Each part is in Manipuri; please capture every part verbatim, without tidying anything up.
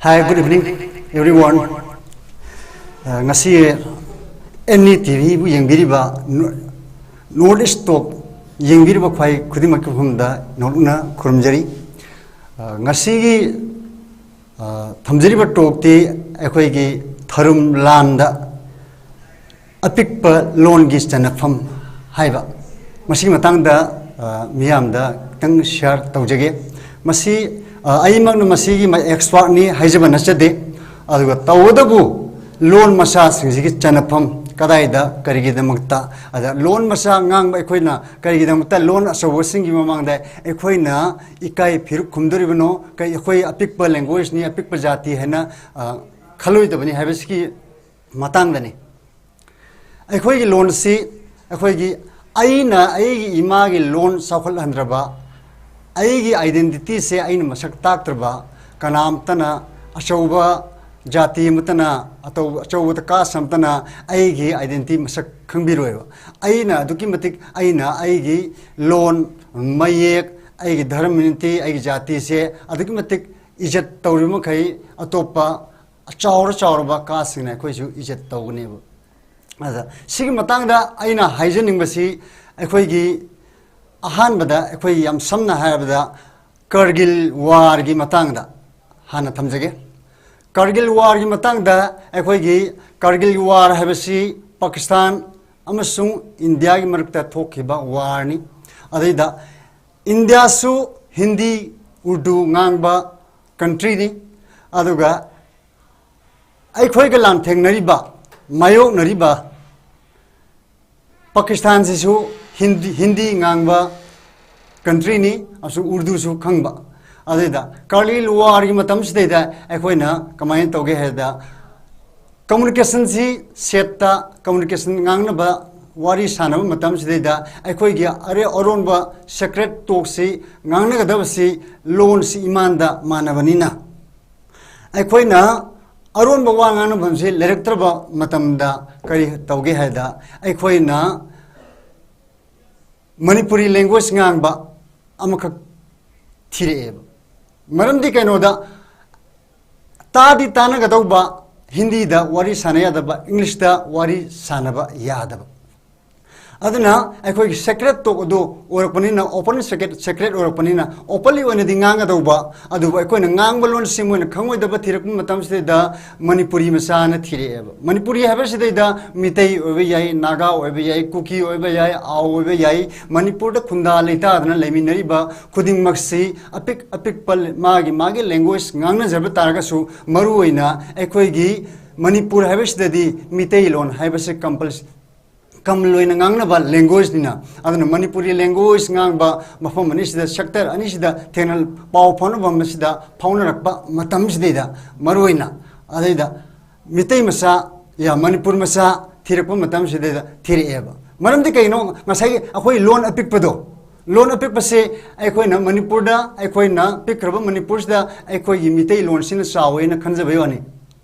Hi, good evening, everyone. ꯑ, ꯉꯁꯤ ꯑꯦꯟ ꯏ ꯇꯤ ꯚꯤꯕꯨ ꯌꯦꯡꯕꯤꯔꯤꯕ, ꯅꯣꯔꯠ ꯏꯁ ꯇꯣꯛ ꯌꯦꯡꯕꯤꯔꯤꯕ ꯈ꯭ꯋꯥꯏ ꯈꯨꯗꯤꯡꯃꯛꯀꯤ ꯃꯐꯝꯗ ꯅꯣꯛꯅ ꯈꯨꯔꯨꯝꯖꯔꯤ꯫ ꯑ, ꯉꯁꯤꯒꯤ, ꯑ, ꯊꯝꯖꯔꯤꯕ ꯇꯣꯛꯇꯤ ꯑꯩꯈꯣꯏꯒꯤ ꯊꯔꯨꯝ ꯂꯥꯟꯗ ꯑꯄꯤꯛꯄ ꯂꯣꯟꯒꯤ ꯆꯟꯅꯐꯝ ꯍꯥꯏꯕ, ꯃꯁꯤꯒꯤ ꯃꯇꯥꯡꯗ, ꯑ, ꯃꯤꯌꯥꯝꯗ ꯈꯤꯇꯪ ꯁꯤꯌꯥꯔ ꯇꯧꯖꯒꯦ꯫ ꯃꯁꯤ, ꯑ, ꯑꯩꯃꯛꯅ ꯃꯁꯤꯒꯤ ꯑꯦꯛꯁꯄꯥꯔꯠꯅꯤ ꯍꯥꯏꯖꯕ ꯅꯠꯆꯗꯦ꯫ ꯑꯗꯨꯒ ꯇꯧꯕꯇꯕꯨ ꯂꯣꯟ ꯃꯆꯥꯁꯤꯡꯁꯤꯒꯤ ꯆꯟꯅꯐꯝ ꯀꯗꯥꯏꯗ, ꯀꯔꯤꯒꯤꯗꯃꯛꯇ, ꯑꯗ ꯂꯣꯟ ꯃꯆꯥ ꯉꯥꯡꯕ ꯑꯩꯈꯣꯏꯅ ꯀꯔꯤꯒꯤꯗꯃꯛꯇ ꯂꯣꯟ ꯑꯆꯧꯕꯁꯤꯡꯒꯤ ꯃꯃꯥꯡꯗ ꯑꯩꯈꯣꯏꯅ ꯏꯀꯥꯏ ꯐꯤꯔꯨꯛ ꯈꯨꯝꯗꯣꯔꯤꯕꯅꯣ, ꯀꯩ ꯑꯩꯈꯣꯏ ꯑꯄꯤꯛꯄ ꯂꯦꯡꯒ꯭ꯋꯦꯖꯅꯤ, ꯑꯄꯤꯛꯄ ꯖꯥꯇꯤ ꯍꯥꯏꯅ, ꯑ, ꯈꯜꯂꯣꯏꯗꯕꯅꯤ ꯍꯥꯏꯕꯁꯤꯒꯤ ꯃꯇꯥꯡꯗꯅꯤ꯫ ꯑꯩꯈꯣꯏꯒꯤ ꯂꯣꯟꯁꯤ, ꯑꯩꯈꯣꯏꯒꯤ, ꯑꯩꯅ ꯑꯩꯒꯤ ꯏꯃꯥꯒꯤ ꯂꯣꯟ ꯆꯥꯎꯈꯠꯍꯟꯗ꯭ꯔꯕ, ꯑꯩꯒꯤ ꯑꯥꯏꯗꯦꯟꯇꯤꯇꯤꯁꯦ ꯑꯩꯅ ꯃꯁꯛ ꯇꯥꯛꯇ꯭ꯔꯕ, ꯀꯅꯥꯝꯇꯅ, ꯑꯆꯧꯕ ꯖꯥꯇꯤ ꯑꯃꯠꯇꯅ, ꯑꯇꯧ-, ꯑꯆꯧꯕꯗ ꯀꯥꯁ ꯑꯃꯠꯇꯅ ꯑꯩꯒꯤ ꯑꯥꯏꯗꯦꯟꯇꯤꯇꯤ ꯃꯁꯛ ꯈꯪꯕꯤꯔꯣꯏꯕ꯫ ꯑꯩꯅ ꯑꯗꯨꯛꯀꯤ ꯃꯇꯤꯛ, ꯑꯩꯅ ꯑꯩꯒꯤ ꯂꯣꯟ, ꯃꯌꯦꯛ, ꯑꯩꯒꯤ ꯙꯔꯃ ꯅꯤꯇꯤ, ꯑꯩꯒꯤ ꯖꯥꯇꯤꯁꯦ ꯑꯗꯨꯛꯀꯤ ꯃꯇꯤꯛ ꯏꯖꯠ ꯇꯧꯔꯤꯕ ꯃꯈꯩ ꯑꯇꯣꯞꯄ ꯆꯥꯎꯔ ꯆꯥꯎꯔꯕ ꯀꯥꯁꯁꯤꯡꯅ ꯑꯩꯈꯣꯏꯁꯨ ꯏꯖꯠ ꯇꯧꯒꯅꯦꯕ꯫ ꯑꯗ ꯁꯤꯒꯤ ꯃꯇꯥꯡꯗ ꯑꯩꯅ ꯍꯥꯏꯖꯅꯤꯡꯕꯁꯤ, ꯑꯩꯈꯣꯏꯒꯤ ꯑꯍꯥꯟꯕꯗ ꯑꯩꯈꯣꯏ ꯌꯥꯝ ꯁꯝꯅ ꯍꯥꯏꯔꯕꯗ ꯀꯔꯒꯤꯜ ꯋꯥꯔꯒꯤ ꯃꯇꯥꯡꯗ ꯍꯥꯟꯅ ꯊꯝꯖꯒꯦ꯫ ꯀꯔꯒꯤꯜ ꯋꯥꯔꯒꯤ ꯃꯇꯥꯡꯗ, ꯑꯩꯈꯣꯏꯒꯤ ꯀꯔꯒꯤꯜ ꯋꯥꯔ ꯍꯥꯏꯕꯁꯤ ꯄꯥꯀꯤꯁꯇꯥꯟ ꯑꯃꯁꯨꯡ ꯏꯟꯗꯤꯌꯥꯒꯤ ꯃꯔꯛꯇ ꯊꯣꯛꯈꯤꯕ ꯋꯥꯔꯅꯤ꯫ ꯑꯗꯩꯗ ꯏꯟꯗꯤꯌꯥꯁꯨ ꯍꯤꯟꯗꯤ, ꯎꯔꯗꯨ ꯉꯥꯡꯕ ꯀꯟꯇ꯭ꯔꯤꯅꯤ꯫ ꯑꯗꯨꯒ ꯑꯩꯈꯣꯏꯒ ꯂꯥꯟꯊꯦꯡꯅꯔꯤꯕ, ꯃꯥꯌꯣꯛꯅꯔꯤꯕ ꯄꯥꯀꯤꯁꯇꯥꯟꯁꯤꯁꯨ ꯍꯤꯟꯗꯤ, ꯍꯤꯟꯗꯤ ꯉꯥꯡꯕ ꯀꯟꯇ꯭ꯔꯤꯅꯤ, ꯑꯃꯁꯨꯡ ꯎꯔꯗꯨꯁꯨ ꯈꯪꯕ꯫ ꯑꯗꯨꯗ ꯀꯔꯒꯤꯜ ꯋꯥꯔꯒꯤ ꯃꯇꯝꯁꯤꯗꯩꯗ ꯑꯩꯈꯣꯏꯅ ꯀꯃꯥꯏꯅ ꯇꯧꯒꯦ ꯍꯥꯏꯕꯗ, ꯀꯝꯃꯨꯅꯤꯀꯦꯁꯟꯁꯤ ꯁꯦꯠꯇ, ꯀꯝꯃꯨꯅꯤꯀꯦꯁꯟ ꯉꯥꯡꯅꯕ, ꯋꯥꯔꯤ ꯁꯥꯟꯅꯕ ꯃꯇꯝꯁꯤꯗꯩꯗ ꯑꯩꯈꯣꯏꯒꯤ ꯑꯔꯦ-, ꯑꯔꯣꯟꯕ ꯁꯦꯀ꯭ꯔꯦꯠ ꯇꯣꯛꯁꯤ ꯉꯥꯡꯅꯒꯗꯕꯁꯤ ꯂꯣꯟꯁꯤ ꯏꯃꯥꯟꯗ ꯃꯥꯟꯅꯕꯅꯤꯅ, ꯑꯩꯈꯣꯏꯅ ꯑꯔꯣꯟꯕ ꯋꯥ ꯉꯥꯡꯅꯐꯝꯁꯤ ꯂꯩꯔꯛꯇ꯭ꯔꯕ ꯃꯇꯝꯗ ꯀꯔꯤ ꯇꯧꯒꯦ ꯍꯥꯏꯗ, ꯑꯩꯈꯣꯏꯅ ꯃꯅꯤꯄꯨꯔꯤ ꯂꯦꯡꯒ꯭ꯋꯦꯖ ꯉꯥꯡꯕ ꯑꯃꯈꯛ ꯊꯤꯔꯛꯑꯦꯕ꯫ ꯃꯔꯝꯗꯤ ꯀꯩꯅꯣꯗ, ꯇꯥꯗꯤ ꯇꯥꯟꯅꯒꯗꯧꯕ, ꯍꯤꯟꯗꯤꯗ ꯋꯥꯔꯤ ꯁꯥꯟꯅ ꯌꯥꯗꯕ, ꯏꯪꯂꯤꯁꯇ ꯋꯥꯔꯤ ꯁꯥꯟꯅꯕ ꯌꯥꯗꯕ꯫ ꯑꯗꯨꯅ ꯑꯩꯈꯣꯏꯒꯤ ꯁꯦꯀ꯭ꯔꯦꯠ ꯇꯣꯛ ꯑꯗꯨ ꯑꯣꯏꯔꯛꯄꯅꯤꯅ, ꯑꯣꯄꯟ ꯁꯦꯀ꯭ꯔꯦꯠ, ꯁꯦꯀ꯭ꯔꯦꯠ ꯑꯣꯏꯔꯛꯄꯅꯤꯅ, ꯑꯣꯄꯟꯂꯤ ꯑꯣꯏꯅꯗꯤ ꯉꯥꯡꯒꯗꯧꯕ, ꯑꯗꯨꯕꯨ ꯑꯩꯈꯣꯏꯅ ꯉꯥꯡꯕ ꯂꯣꯟꯁꯤ ꯃꯣꯏꯅ ꯈꯪꯉꯣꯏꯗꯕ ꯊꯤꯔꯛꯄ ꯃꯇꯝꯁꯤꯗꯩꯗ ꯃꯅꯤꯄꯨꯔꯤ ꯃꯆꯥꯅ ꯊꯤꯔꯛꯑꯦꯕ꯫ ꯃꯅꯤꯄꯨꯔꯤ ꯍꯥꯏꯕꯁꯤꯗꯩꯗ ꯃꯤꯇꯩ ꯑꯣꯏꯕ ꯌꯥꯏ, ꯅꯥꯒꯥ ꯑꯣꯏꯕ ꯌꯥꯏ, ꯀꯨꯀꯤ ꯑꯣꯏꯕ ꯌꯥꯏ, ꯑꯥꯎ ꯑꯣꯏꯕ ꯌꯥꯏ, ꯃꯅꯤꯄꯨꯔꯗ ꯈꯨꯟꯗꯥ ꯂꯩꯇꯥꯗꯅ ꯂꯩꯃꯤꯟꯅꯔꯤꯕ ꯈꯨꯗꯤꯡꯃꯛꯁꯤ ꯑꯄꯤꯛ ꯑꯄꯤꯛꯄ ꯃꯥꯒꯤ ꯃꯥꯒꯤ ꯂꯦꯡꯒ꯭ꯋꯦꯖ ꯉꯥꯡꯅꯖꯕ ꯇꯥꯔꯒꯁꯨ, ꯃꯔꯨꯑꯣꯏꯅ ꯑꯩꯈꯣꯏꯒꯤ ꯃꯅꯤꯄꯨꯔ ꯍꯥꯏꯕꯁꯤꯗꯗꯤ ꯃꯤꯇꯩꯂꯣꯟ ꯍꯥꯏꯕꯁꯤ ꯀꯝꯄꯜ-, ꯀꯃꯟ ꯑꯣꯏꯅ ꯉꯥꯡꯅꯕ ꯂꯦꯡꯒ꯭ꯋꯦꯖꯅꯤꯅ, ꯑꯗꯨꯅ ꯃꯅꯤꯄꯨꯔꯤ ꯂꯦꯡꯒ꯭ꯋꯦꯖ ꯉꯥꯡꯕ ꯃꯐꯝ ꯑꯅꯤꯁꯤꯗ, ꯁꯦꯛꯇꯔ ꯑꯅꯤꯁꯤꯗ ꯊꯦꯡꯅ ꯄꯥꯎ ꯐꯥꯎꯅꯐꯝ ꯑꯁꯤꯗ ꯐꯥꯎꯅꯔꯛꯄ ꯃꯇꯝꯁꯤꯗꯩꯗ, ꯃꯔꯨꯑꯣꯏꯅ ꯑꯗꯩꯗ ꯃꯤꯇꯩ ꯃꯆꯥ, ꯌꯥ, ꯃꯅꯤꯄꯨꯔ ꯃꯆꯥ ꯊꯤꯔꯛꯄ ꯃꯇꯝꯁꯤꯗꯩꯗ ꯊꯤꯔꯛꯑꯦꯕ꯫ ꯃꯔꯝꯗꯤ ꯀꯩꯅꯣ? ꯉꯁꯥꯏꯒꯤ ꯑꯩꯈꯣꯏ ꯂꯣꯟ ꯑꯄꯤꯛꯄꯗꯣ, ꯂꯣꯟ ꯑꯄꯤꯛꯄꯁꯦ ꯑꯩꯈꯣꯏꯅ ꯃꯅꯤꯄꯨꯔꯗ, ꯑꯩꯈꯣꯏꯅ ꯄꯤꯛꯈ꯭ꯔꯕ ꯃꯅꯤꯄꯨꯔꯁꯤꯗ ꯑꯩꯈꯣꯏꯒꯤ ꯃꯤꯇꯩ ꯂꯣꯟꯁꯤꯅ ꯆꯥꯎꯋꯦꯅ ꯈꯟꯖꯕꯩ ꯋꯥꯅꯤ꯫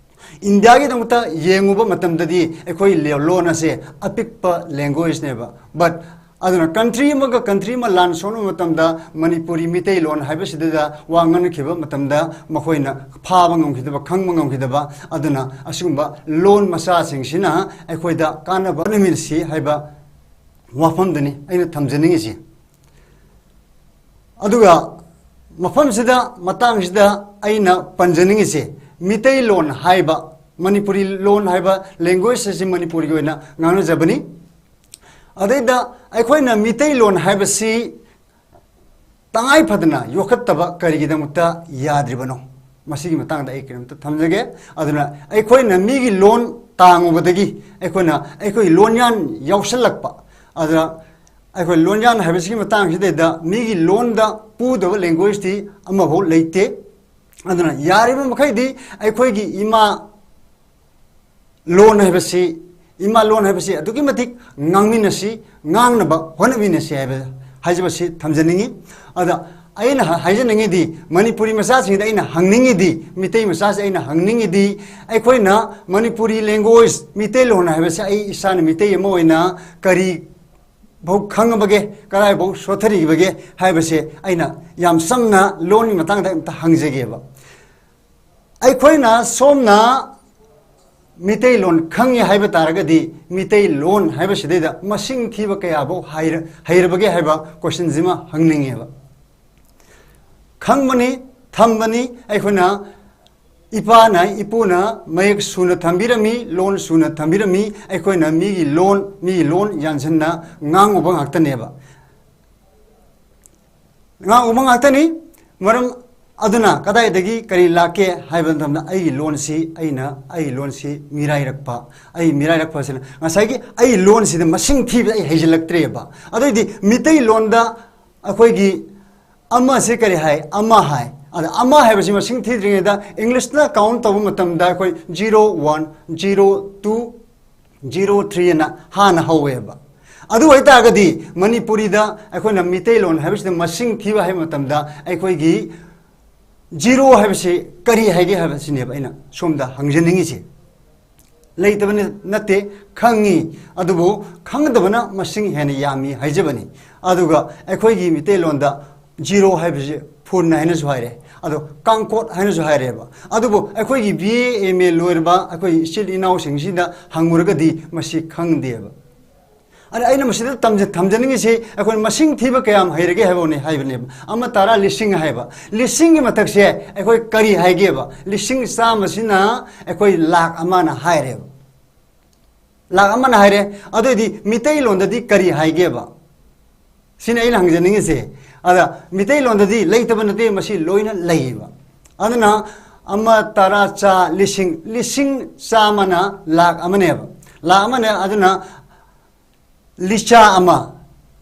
ꯏꯟꯗꯤꯌꯥꯒꯤꯗꯃꯛꯇ ꯌꯦꯡꯉꯨꯕ ꯃꯇꯝꯗꯗꯤ ꯑꯩꯈꯣꯏ ꯂꯦ-, ꯂꯣꯟ ꯑꯁꯦ ꯑꯄꯤꯛꯄ ꯂꯦꯡꯒ꯭ꯋꯦꯖꯅꯦꯕ꯫ But ꯑꯗꯨꯅ ꯀꯟꯇ꯭ꯔꯤ ꯑꯃꯒ ꯀꯟꯇ꯭ꯔꯤ ꯑꯃ ꯂꯥꯟ ꯁꯣꯛꯅꯕ ꯃꯇꯝꯗ ꯃꯅꯤꯄꯨꯔꯤ ꯃꯤꯇꯩ ꯂꯣꯟ ꯍꯥꯏꯕꯁꯤꯗ ꯋꯥ ꯉꯥꯡꯅꯈꯤꯕ ꯃꯇꯝꯗ ꯃꯈꯣꯏꯅ ꯐꯥꯕ ꯉꯝꯈꯤꯗꯕ, ꯈꯪꯕ ꯉꯝꯈꯤꯗꯕ, ꯑꯗꯨꯅ ꯑꯁꯤꯒꯨꯝꯕ ꯂꯣꯟ ꯃꯆꯥꯁꯤꯡꯁꯤꯅ ꯑꯩꯈꯣꯏꯗ ꯀꯥꯟꯅꯕ ꯄꯤꯃꯤꯟꯅꯁꯤ ꯍꯥꯏꯕ ꯋꯥꯐꯝꯗꯨꯅꯤ ꯑꯩꯅ ꯊꯝꯖꯅꯤꯡꯉꯤꯁꯤ꯫ ꯑꯗꯨꯒ ꯃꯐꯝꯁꯤꯗ, ꯃꯇꯥꯡꯁꯤꯗ ꯑꯩꯅ ꯄꯟꯖꯅꯤꯡꯉꯤꯁꯦ, ꯃꯤꯇꯩꯂꯣꯟ ꯍꯥꯏꯕ, ꯃꯅꯤꯄꯨꯔꯤ ꯂꯣꯟ ꯍꯥꯏꯕ ꯂꯦꯡꯒ꯭ꯋꯦꯖ ꯑꯁꯤ ꯃꯅꯤꯄꯨꯔꯒꯤ ꯑꯣꯏꯅ ꯉꯥꯡꯅꯖꯕꯅꯤ꯫ ꯑꯗꯩꯗ ꯑꯩꯈꯣꯏꯅ ꯃꯤꯇꯩꯂꯣꯟ ꯍꯥꯏꯕꯁꯤ ꯇꯉꯥꯏ ꯐꯗꯅ ꯌꯣꯛꯈꯠꯇꯕ ꯀꯔꯤꯒꯤꯗꯃꯛꯇ ꯌꯥꯗ꯭ꯔꯤꯕꯅꯣ? ꯃꯁꯤꯒꯤ ꯃꯇꯥꯡꯗ ꯑꯩ ꯀꯩꯅꯣꯝꯇ ꯊꯝꯖꯒꯦ꯫ ꯑꯗꯨꯅ ꯑꯩꯈꯣꯏꯅ ꯃꯤꯒꯤ ꯂꯣꯟ ꯇꯥꯡꯉꯨꯕꯗꯒꯤ ꯑꯩꯈꯣꯏꯅ ꯑꯩꯈꯣꯏ ꯂꯣꯟꯌꯥꯟ ꯌꯥꯎꯁꯜꯂꯛꯄ, ꯑꯗꯨꯅ ꯑꯩꯈꯣꯏ ꯂꯣꯟꯌꯥꯟ ꯍꯥꯏꯕꯁꯤꯒꯤ ꯃꯇꯥꯡꯁꯤꯗꯩꯗ ꯃꯤꯒꯤ ꯂꯣꯟꯗ ꯄꯨꯗꯕ ꯂꯦꯡꯒ꯭ꯋꯦꯖꯇꯤ ꯑꯃꯐꯥꯎ ꯂꯩꯇꯦ꯫ ꯑꯗꯨꯅ ꯌꯥꯔꯤꯕ ꯃꯈꯩꯗꯤ ꯑꯩꯈꯣꯏꯒꯤ ꯏꯃꯥ ꯂꯣꯟ ꯍꯥꯏꯕꯁꯤ, ꯏꯃꯥ ꯂꯣꯟ ꯍꯥꯏꯕꯁꯤ ꯑꯗꯨꯛꯀꯤ ꯃꯇꯤꯛ ꯉꯥꯡꯃꯤꯟꯅꯁꯤ, ꯉꯥꯡꯅꯕ ꯍꯣꯠꯅꯃꯤꯟꯅꯁꯤ ꯍꯥꯏꯕ, ꯍꯥꯏꯖꯕꯁꯤ ꯊꯝꯖꯅꯤꯡꯉꯤ꯫ ꯑꯗ ꯑꯩꯅ ꯍꯥ-, ꯍꯥꯏꯖꯅꯤꯡꯉꯤꯗꯤ, ꯃꯅꯤꯄꯨꯔꯤ ꯃꯆꯥꯁꯤꯡꯗ ꯑꯩꯅ ꯍꯪꯅꯤꯡꯉꯤꯗꯤ, ꯃꯤꯇꯩ ꯃꯆꯥꯁꯤ ꯑꯩꯅ ꯍꯪꯅꯤꯡꯉꯤꯗꯤ, ꯑꯩꯈꯣꯏꯅ ꯃꯅꯤꯄꯨꯔꯤ ꯂꯦꯡꯒ꯭ꯋꯦꯖ, ꯃꯤꯇꯩꯂꯣꯟ ꯍꯥꯏꯕꯁꯤ ꯑꯩ ꯏꯁꯥꯅ ꯃꯤꯇꯩ ꯑꯃ ꯑꯣꯏꯅ ꯀꯔꯤ ꯐꯥꯎ ꯈꯪꯉꯕꯒꯦ, ꯀꯗꯥꯏꯐꯥꯎ ꯁꯣꯊꯔꯤꯕꯒꯦ ꯍꯥꯏꯕꯁꯦ ꯑꯩꯅ ꯌꯥꯝ ꯆꯝꯅ ꯂꯣꯟꯒꯤ ꯃꯇꯥꯡꯗ ꯑꯝꯇ ꯍꯪꯖꯒꯦꯕ꯫ ꯑꯩꯈꯣꯏꯅ ꯁꯣꯝꯅ ꯃꯤꯇꯩꯂꯣꯟ ꯈꯪꯉꯤ ꯍꯥꯏꯕ ꯇꯥꯔꯒꯗꯤ, ꯃꯤꯇꯩꯂꯣꯟ ꯍꯥꯏꯕꯁꯤꯗꯩꯗ ꯃꯁꯤꯡ ꯊꯤꯕ ꯀꯌꯥꯐꯧ ꯍꯩꯔ-, ꯍꯩꯔꯕꯒꯦ ꯍꯥꯏꯕ ꯀꯣꯏꯁꯟꯁꯤꯃ ꯍꯪꯅꯤꯡꯉꯦꯕ꯫ ꯈꯪꯕꯅꯤ, ꯊꯝꯕꯅꯤ, ꯑꯩꯈꯣꯏꯅ ꯏꯄꯥꯅ, ꯏꯄꯨꯅ ꯃꯌꯦꯛ ꯁꯨꯅ ꯊꯝꯕꯤꯔꯝꯃꯤ, ꯂꯣꯟ ꯁꯨꯅ ꯊꯝꯕꯤꯔꯝꯃꯤ, ꯑꯩꯈꯣꯏꯅ ꯃꯤꯒꯤ ꯂꯣꯟ, ꯃꯤꯒꯤ ꯂꯣꯟ ꯌꯥꯟꯁꯤꯟꯅ ꯉꯥꯡꯉꯨꯕ ꯉꯥꯛꯇꯅꯦꯕ꯫ ꯉꯥꯡꯉꯨꯕ ꯉꯥꯛꯇꯅꯤ꯫ ꯃꯔꯝ ꯑꯗꯨꯅ ꯀꯗꯥꯏꯗꯒꯤ ꯀꯔꯤ ꯂꯥꯛꯀꯦ ꯍꯥꯏꯕ ꯃꯇꯝꯗ, ꯑꯩꯒꯤ ꯂꯣꯟꯁꯤ, ꯑꯩꯅ ꯑꯩꯒꯤ ꯂꯣꯟꯁꯤ ꯃꯤꯔꯥꯏꯔꯛꯄ, ꯑꯩ ꯃꯤꯔꯥꯏꯔꯛꯄꯁꯤꯅ ꯉꯁꯥꯏꯒꯤ ꯑꯩ ꯂꯣꯟꯁꯤꯗ ꯃꯁꯤꯡ ꯊꯤꯕꯗ ꯑꯩ ꯍꯩꯖꯤꯜꯂꯛꯇ꯭ꯔꯦꯕ꯫ ꯑꯗꯨꯑꯣꯏꯗꯤ ꯃꯤꯇꯩꯂꯣꯟꯗ ꯑꯩꯈꯣꯏꯒꯤ ꯑꯃꯁꯦ ꯀꯔꯤ ꯍꯥꯏ? ꯑꯃ ꯍꯥꯏ꯫ ꯑꯗ ꯑꯃ ꯍꯥꯏꯕꯁꯤ ꯃꯁꯤꯡ ꯊꯤꯗ꯭ꯔꯤꯉꯩꯗ ꯏꯪꯂꯤꯁꯅ ꯀꯥꯎꯟ ꯇꯧꯕ ꯃꯇꯝꯗ ꯑꯩꯈꯣꯏ zero one, zero two, zero three ꯑꯅ ꯍꯥꯟꯅ ꯍꯧꯋꯦꯕ꯫ ꯑꯗꯨ ꯑꯣꯏꯇꯥꯔꯒꯗꯤ ꯃꯅꯤꯄꯨꯔꯤꯗ ꯑꯩꯈꯣꯏꯅ ꯃꯤꯇꯩꯂꯣꯟ ꯍꯥꯏꯕꯁꯤꯗ ꯃꯁꯤꯡ ꯊꯤꯕ ꯍꯥꯏꯕ ꯃꯇꯝꯗ ꯑꯩꯈꯣꯏꯒꯤ ꯖꯤꯔꯣ ꯍꯥꯏꯕꯁꯤ ꯀꯔꯤ ꯍꯥꯏꯒꯦ ꯍꯥꯏꯕꯁꯤꯅꯦꯕ ꯑꯩꯅ ꯁꯣꯝꯗ ꯍꯪꯖꯅꯤꯡꯉꯤꯁꯦ꯫ ꯂꯩꯇꯕ ꯅꯠꯇꯦ, ꯈꯪꯉꯤ, ꯑꯗꯨꯕꯨ ꯈꯪꯗꯕꯅ ꯃꯁꯤꯡ ꯍꯦꯟꯅ ꯌꯥꯝꯃꯤ ꯍꯥꯏꯖꯕꯅꯤ꯫ ꯑꯗꯨꯒ ꯑꯩꯈꯣꯏꯒꯤ ꯃꯤꯇꯩꯂꯣꯟꯗ ꯖꯤꯔꯣ ꯍꯥꯏꯕꯁꯤ ꯐꯨꯟ ꯍꯥꯏꯅꯁꯨ ꯍꯥꯏꯔꯦ, ꯑꯗꯣ ꯀꯥꯡꯀꯣꯠ ꯍꯥꯏꯅꯁꯨ ꯍꯥꯏꯔꯦꯕ꯫ ꯑꯗꯨꯕꯨ ꯑꯩꯈꯣꯏꯒꯤ ꯕꯤ ꯑꯦ ꯑꯦꯝ ꯑꯦ ꯂꯣꯏꯔꯕ ꯑꯩꯈꯣꯏ ꯏꯆꯤꯜ ꯏꯅꯥꯎꯁꯤꯡꯁꯤꯗ ꯍꯪꯉꯨꯔꯒꯗꯤ ꯃꯁꯤ ꯈꯪꯗꯦꯕ꯫ ꯑꯗ ꯑꯩꯅ ꯃꯁꯤꯗ ꯇꯝꯖ-, ꯊꯝꯖꯅꯤꯡꯉꯤꯁꯤ ꯑꯩꯈꯣꯏ ꯃꯁꯤꯡ ꯊꯤꯕ ꯀꯌꯥꯝ ꯍꯩꯔꯒꯦ ꯍꯥꯏꯕꯅꯤ ꯍꯥꯏꯕꯅꯦꯕ꯫ ꯑꯃ, ꯇꯔꯥ, ꯂꯤꯁꯤꯡ ꯍꯥꯏꯕ꯫ ꯂꯤꯁꯤꯡꯒꯤ ꯃꯊꯛꯁꯦ ꯑꯩꯈꯣꯏ ꯀꯔꯤ ꯍꯥꯏꯒꯦꯕ? ꯂꯤꯁꯤꯡ ꯆꯥꯝꯃꯁꯤꯅ ꯑꯩꯈꯣꯏ ꯂꯥꯛ ꯑꯃꯅ ꯍꯥꯏꯔꯦꯕ꯫ ꯂꯥꯛ ꯑꯃꯅ ꯍꯥꯏꯔꯦ꯫ ꯑꯗꯨꯑꯣꯏꯗꯤ ꯃꯤꯇꯩꯂꯣꯟꯗꯗꯤ ꯀꯔꯤ ꯍꯥꯏꯒꯦꯕ? ꯁꯤꯅꯤ ꯑꯩꯅ ꯍꯪꯖꯅꯤꯡꯉꯤꯁꯦ꯫ ꯑꯗ ꯃꯤꯇꯩꯂꯣꯟꯗꯗꯤ ꯂꯩꯇꯕ ꯅꯠꯇꯦ, ꯃꯁꯤ ꯂꯣꯏꯅ ꯂꯩꯌꯦꯕ꯫ ꯑꯗꯨꯅ ꯑꯃ, ꯇꯔꯥ, ꯆꯥ, ꯂꯤꯁꯤꯡ, ꯂꯤꯁꯤꯡ ꯆꯥꯝꯃꯅ ꯂꯥꯛ ꯑꯃꯅꯦꯕ꯫ ꯂꯥꯛ ꯑꯃꯅꯦ, ꯑꯗꯨꯅ ꯂꯤꯆꯥ ꯑꯃ,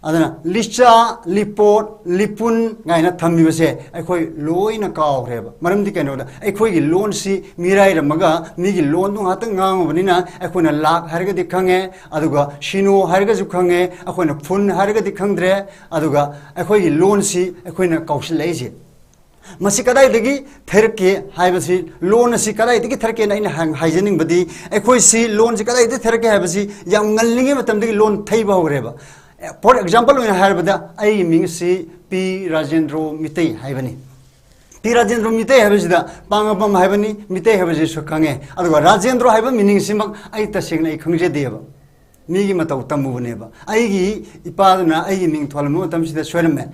ꯑꯗꯨꯅ ꯂꯤꯆꯥ, ꯂꯤꯄꯣꯠ, ꯂꯤꯄꯨꯟ ꯀꯥꯏꯅ ꯊꯝꯃꯤꯕꯁꯦ ꯑꯩꯈꯣꯏ ꯂꯣꯏꯅ ꯀꯥꯎꯈ꯭ꯔꯦꯕ꯫ ꯃꯔꯝꯗꯤ ꯀꯩꯅꯣꯗ ꯑꯩꯈꯣꯏꯒꯤ ꯂꯣꯟꯁꯤ ꯃꯤꯔꯥꯏꯔꯝꯃꯒ ꯃꯤꯒꯤ ꯂꯣꯟꯗꯨ ꯉꯥꯛꯇ ꯉꯥꯡꯉꯨꯕꯅꯤꯅ ꯑꯩꯈꯣꯏꯅ ꯂꯥꯛ ꯍꯥꯏꯔꯒꯗꯤ ꯈꯪꯉꯦ, ꯑꯗꯨꯒ ꯁꯤꯅꯣ ꯍꯥꯏꯔꯒꯁꯨ ꯈꯪꯉꯦ, ꯑꯩꯈꯣꯏꯅ ꯐꯨꯟ ꯍꯥꯏꯔꯒꯗꯤ ꯈꯪꯗ꯭ꯔꯦ, ꯑꯗꯨꯒ ꯑꯩꯈꯣꯏꯒꯤ ꯂꯣꯟꯁꯤ ꯑꯩꯈꯣꯏꯅ ꯀꯥꯎꯁꯤꯜꯂꯛꯏꯁꯦ꯫ ꯃꯁꯤ ꯀꯗꯥꯏꯗꯒꯤ ꯊꯩꯔꯛꯀꯦ ꯍꯥꯏꯕꯁꯤ, ꯂꯣꯟ ꯑꯁꯤ ꯀꯗꯥꯏꯗꯒꯤ ꯊꯩꯔꯛꯀꯦꯅ ꯑꯩꯅ ꯍꯥꯏ-, ꯍꯥꯏꯖꯅꯤꯡꯕꯗꯤ, ꯑꯩꯈꯣꯏꯁꯤ ꯂꯣꯟꯁꯤ ꯀꯗꯥꯏꯗꯒꯤ ꯊꯩꯔꯛꯀꯦ ꯍꯥꯏꯕꯁꯤ ꯌꯥꯝ ꯉꯜꯂꯤꯉꯩ ꯃꯇꯝꯗꯒꯤ ꯂꯣꯟ ꯊꯩꯕ ꯍꯧꯈ꯭ꯔꯦꯕ꯫ For example ꯑꯣꯏꯅ ꯍꯥꯏꯔꯕꯗ, ꯑꯩꯒꯤ ꯃꯤꯡꯁꯤ ꯄꯤ ꯔꯥꯖꯦꯟꯗ꯭ꯔꯣ ꯃꯤꯇꯩ ꯍꯥꯏꯕꯅꯤ꯫ ꯇꯤ ꯔꯥꯖꯦꯟꯗ꯭ꯔꯣ ꯃꯤꯇꯩ ꯍꯥꯏꯕꯁꯤꯗ ꯄꯥꯡꯉꯕꯝ ꯍꯥꯏꯕꯅꯤ, ꯃꯤꯇꯩ ꯍꯥꯏꯕꯁꯤꯁꯨ ꯈꯪꯉꯦ꯫ ꯑꯗꯨꯒ ꯔꯥꯖꯦꯟꯗ꯭ꯔꯣ ꯍꯥꯏꯕ meaningꯁꯤꯃꯛ ꯑꯩ ꯇꯁꯦꯡꯅ ꯑꯩ ꯈꯪꯖꯗꯦꯕ꯫ ꯃꯤꯒꯤ ꯃꯇꯧ ꯇꯝꯃꯨꯕꯅꯦꯕ꯫ ꯑꯩꯒꯤ ꯏꯄꯥꯗꯨꯅ ꯑꯩꯒꯤ ꯃꯤꯡ ꯊꯣꯜꯂꯝꯕ ꯃꯇꯝꯁꯤꯗ ꯁꯣꯏꯔꯝꯃꯦ꯫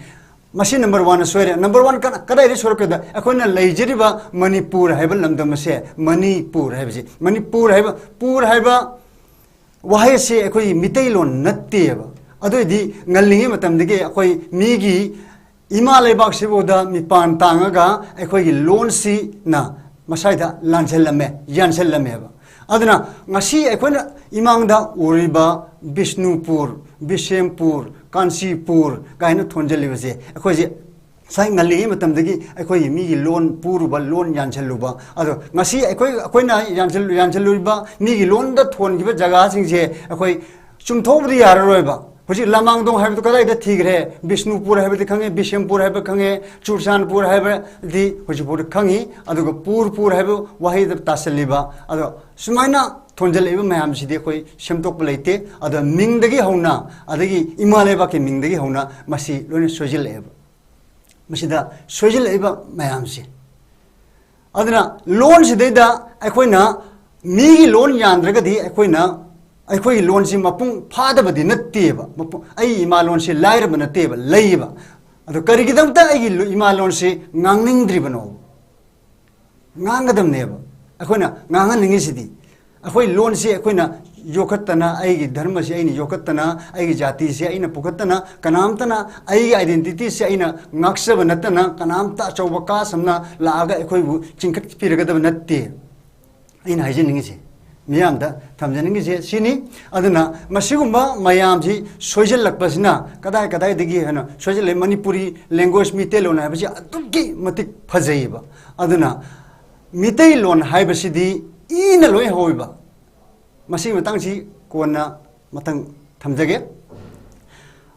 ꯃꯁꯤ number oneꯅ ꯁꯣꯏꯔꯦ꯫ Number one ꯀꯗꯥꯏꯗ ꯁꯣꯏꯔꯛꯀꯦꯗ, ꯑꯩꯈꯣꯏꯅ ꯂꯩꯖꯔꯤꯕ ꯃꯅꯤꯄꯨꯔ ꯍꯥꯏꯕ ꯂꯝꯗꯝ ꯑꯁꯦ, ꯃꯅꯤꯄꯨꯔ ꯍꯥꯏꯕꯁꯤ, ꯃꯅꯤꯄꯨꯔ ꯍꯥꯏꯕ, ꯄꯨꯔ ꯍꯥꯏꯕ ꯋꯥꯍꯩ ꯑꯁꯤ ꯑꯩꯈꯣꯏꯒꯤ ꯃꯤꯇꯩꯂꯣꯟ ꯅꯠꯇꯦꯕ꯫ ꯑꯗꯨꯑꯣꯏꯗꯤ ꯉꯜꯂꯤꯉꯩ ꯃꯇꯝꯗꯒꯤ ꯑꯩꯈꯣꯏ ꯃꯤꯒꯤ ꯏꯃꯥ ꯂꯩꯕꯥꯛꯁꯤꯐꯥꯎꯗ ꯃꯤꯄꯥꯟ ꯇꯥꯡꯉꯒ ꯑꯩꯈꯣꯏꯒꯤ ꯂꯣꯟꯁꯤꯅ ꯃꯁꯥꯏꯗ ꯂꯥꯟꯁꯤꯜꯂꯝꯃꯦ, ꯌꯥꯟꯁꯤꯜꯂꯝꯃꯦꯕ꯫ ꯑꯗꯨꯅ ꯉꯁꯤ ꯑꯩꯈꯣꯏꯅ ꯏꯃꯥꯡꯗ ꯎꯔꯤꯕ ꯕꯤꯁꯅꯨꯄꯨꯔ, ꯕꯤꯁꯦꯝꯄꯨꯔ, ꯀꯥꯟꯆꯤꯄꯨꯔ ꯀꯥꯏꯅ ꯊꯣꯟꯖꯜꯂꯤꯕꯁꯦ ꯑꯩꯈꯣꯏꯁꯦ ꯉꯁꯥꯏ ꯉꯜꯂꯤꯉꯩ ꯃꯇꯝꯗꯒꯤ ꯑꯩꯈꯣꯏꯒꯤ ꯃꯤꯒꯤ ꯂꯣꯟ ꯄꯨꯔꯨꯕ, ꯂꯣꯟ ꯌꯥꯟꯁꯤꯜꯂꯨꯕ, ꯑꯗꯣ ꯉꯁꯤ ꯑꯩꯈꯣꯏ, ꯑꯩꯈꯣꯏꯅ ꯌꯥꯟꯁꯤꯜ-, ꯌꯥꯟꯁꯤꯜꯂꯨꯔꯤꯕ ꯃꯤꯒꯤ ꯂꯣꯟꯗ ꯊꯣꯟꯈꯤꯕ ꯖꯒꯥꯁꯤꯡꯁꯦ ꯑꯩꯈꯣꯏ ꯆꯨꯝꯊꯣꯛꯄꯗꯤ ꯌꯥꯔꯔꯣꯏꯕ꯫ ꯍꯧꯖꯤꯛ ꯂꯃꯥꯡꯗꯣꯡ ꯍꯥꯏꯕꯗꯨ ꯀꯗꯥꯏꯗ ꯊꯤꯈ꯭ꯔꯦ? ꯕꯤꯁꯅꯨꯄꯨꯔ ꯍꯥꯏꯕꯗꯤ ꯈꯪꯉꯦ, ꯕꯤꯁꯦꯝꯄꯨꯔ ꯍꯥꯏꯕ ꯈꯪꯉꯦ, ꯆꯨꯔꯆꯥꯟꯄꯨꯔ ꯍꯥꯏꯕꯗꯤ ꯍꯧꯖꯤꯛꯐꯥꯎꯗ ꯈꯪꯉꯤ꯫ ꯑꯗꯨꯒ ꯄꯨꯔ, ꯄꯨꯔ ꯍꯥꯏꯕ ꯋꯥꯍꯩꯗ ꯇꯥꯁꯜꯂꯤꯕ, ꯑꯗꯣ ꯁꯨꯃꯥꯏꯅ ꯊꯣꯟꯖꯜꯂꯛꯏꯕ ꯃꯌꯥꯝꯁꯤꯗꯤ ꯑꯩꯈꯣꯏ ꯁꯦꯝꯗꯣꯛꯄ ꯂꯩꯇꯦ꯫ ꯑꯗꯣ ꯃꯤꯡꯗꯒꯤ ꯍꯧꯅ, ꯑꯗꯒꯤ ꯏꯃꯥ ꯂꯩꯕꯥꯛꯀꯤ ꯃꯤꯡꯗꯒꯤ ꯍꯧꯅ ꯃꯁꯤ ꯂꯣꯏꯅ ꯁꯣꯏꯖꯤꯜꯂꯛꯑꯦꯕ꯫ ꯃꯁꯤꯗ ꯁꯣꯏꯖꯤꯜꯂꯛꯏꯕ ꯃꯌꯥꯝꯁꯦ꯫ ꯑꯗꯨꯅ ꯂꯣꯟꯁꯤꯗꯩꯗ ꯑꯩꯈꯣꯏꯅ ꯃꯤꯒꯤ ꯂꯣꯟ ꯌꯥꯟꯗ꯭ꯔꯒꯗꯤ ꯑꯩꯈꯣꯏꯅ, ꯑꯩꯈꯣꯏꯒꯤ ꯂꯣꯟꯁꯤ ꯃꯄꯨꯡ ꯐꯥꯗꯕꯗꯤ ꯅꯠꯇꯦꯕ꯫ ꯃꯄꯨꯡ, ꯑꯩꯒꯤ ꯏꯃꯥ ꯂꯣꯟꯁꯤ ꯂꯥꯏꯔꯕ ꯅꯠꯇꯦꯕ, ꯂꯩꯌꯦꯕ꯫ ꯑꯗꯣ ꯀꯔꯤꯒꯤꯗꯃꯛꯇ ꯑꯩꯒꯤ ꯂꯣ-, ꯏꯃꯥ ꯂꯣꯟꯁꯤ ꯉꯥꯡꯅꯤꯡꯗ꯭ꯔꯤꯕꯅꯣ? ꯉꯥꯡꯒꯗꯕꯅꯦꯕ꯫ ꯑꯩꯈꯣꯏꯅ ꯉꯥꯡꯍꯟꯅꯤꯡꯉꯤꯁꯤꯗꯤ ꯑꯩꯈꯣꯏ ꯂꯣꯟꯁꯤ ꯑꯩꯈꯣꯏꯅ ꯌꯣꯛꯈꯠꯇꯅ, ꯑꯩꯒꯤ ꯙꯔꯃꯁꯤ ꯑꯩꯅ ꯌꯣꯛꯈꯠꯇꯅ, ꯑꯩꯒꯤ ꯖꯥꯇꯤꯁꯤ ꯑꯩꯅ ꯄꯨꯈꯠꯇꯅ, ꯀꯅꯥꯝꯇꯅ ꯑꯩꯒꯤ identityꯁꯤ ꯑꯩꯅ ꯉꯥꯛꯆꯕ ꯅꯠꯇꯅ ꯀꯅꯥꯝꯇ ꯑꯆꯧꯕ ꯀꯥ ꯁꯝꯅ ꯂꯥꯛꯑꯒ ꯑꯩꯈꯣꯏꯕꯨ ꯆꯤꯡꯈꯠꯄꯤꯔꯒꯗꯕ ꯅꯠꯇꯦ꯫ ꯑꯩꯅ ꯍꯥꯏꯖꯅꯤꯡꯉꯤꯁꯦ ꯃꯤꯌꯥꯝꯗ ꯊꯝꯖꯅꯤꯡꯉꯤꯁꯦ ꯁꯤꯅꯤ꯫ ꯑꯗꯨꯅ ꯃꯁꯤꯒꯨꯝꯕ ꯃꯌꯥꯝꯁꯤ ꯁꯣꯏꯖꯤꯜꯂꯛꯄꯁꯤꯅ ꯀꯗꯥꯏ ꯀꯗꯥꯏꯗꯒꯤ ꯍꯦꯟꯅ ꯁꯣꯏꯖꯤꯜꯂꯛꯏ? ꯃꯅꯤꯄꯨꯔꯤ language, ꯃꯤꯇꯩꯂꯣꯟ ꯍꯥꯏꯕꯁꯤ ꯑꯗꯨꯛꯀꯤ ꯃꯇꯤꯛ ꯐꯖꯩꯌꯦꯕ꯫ ꯑꯗꯨꯅ ꯃꯤꯇꯩꯂꯣꯟ ꯍꯥꯏꯕꯁꯤꯗꯤ ꯏꯅ ꯂꯣꯏ ꯍꯧꯋꯦꯕ꯫ ꯃꯁꯤꯒꯤ ꯃꯇꯥꯡꯁꯤ ꯀꯣꯟꯅ ꯃꯊꯪ ꯊꯝꯖꯒꯦ꯫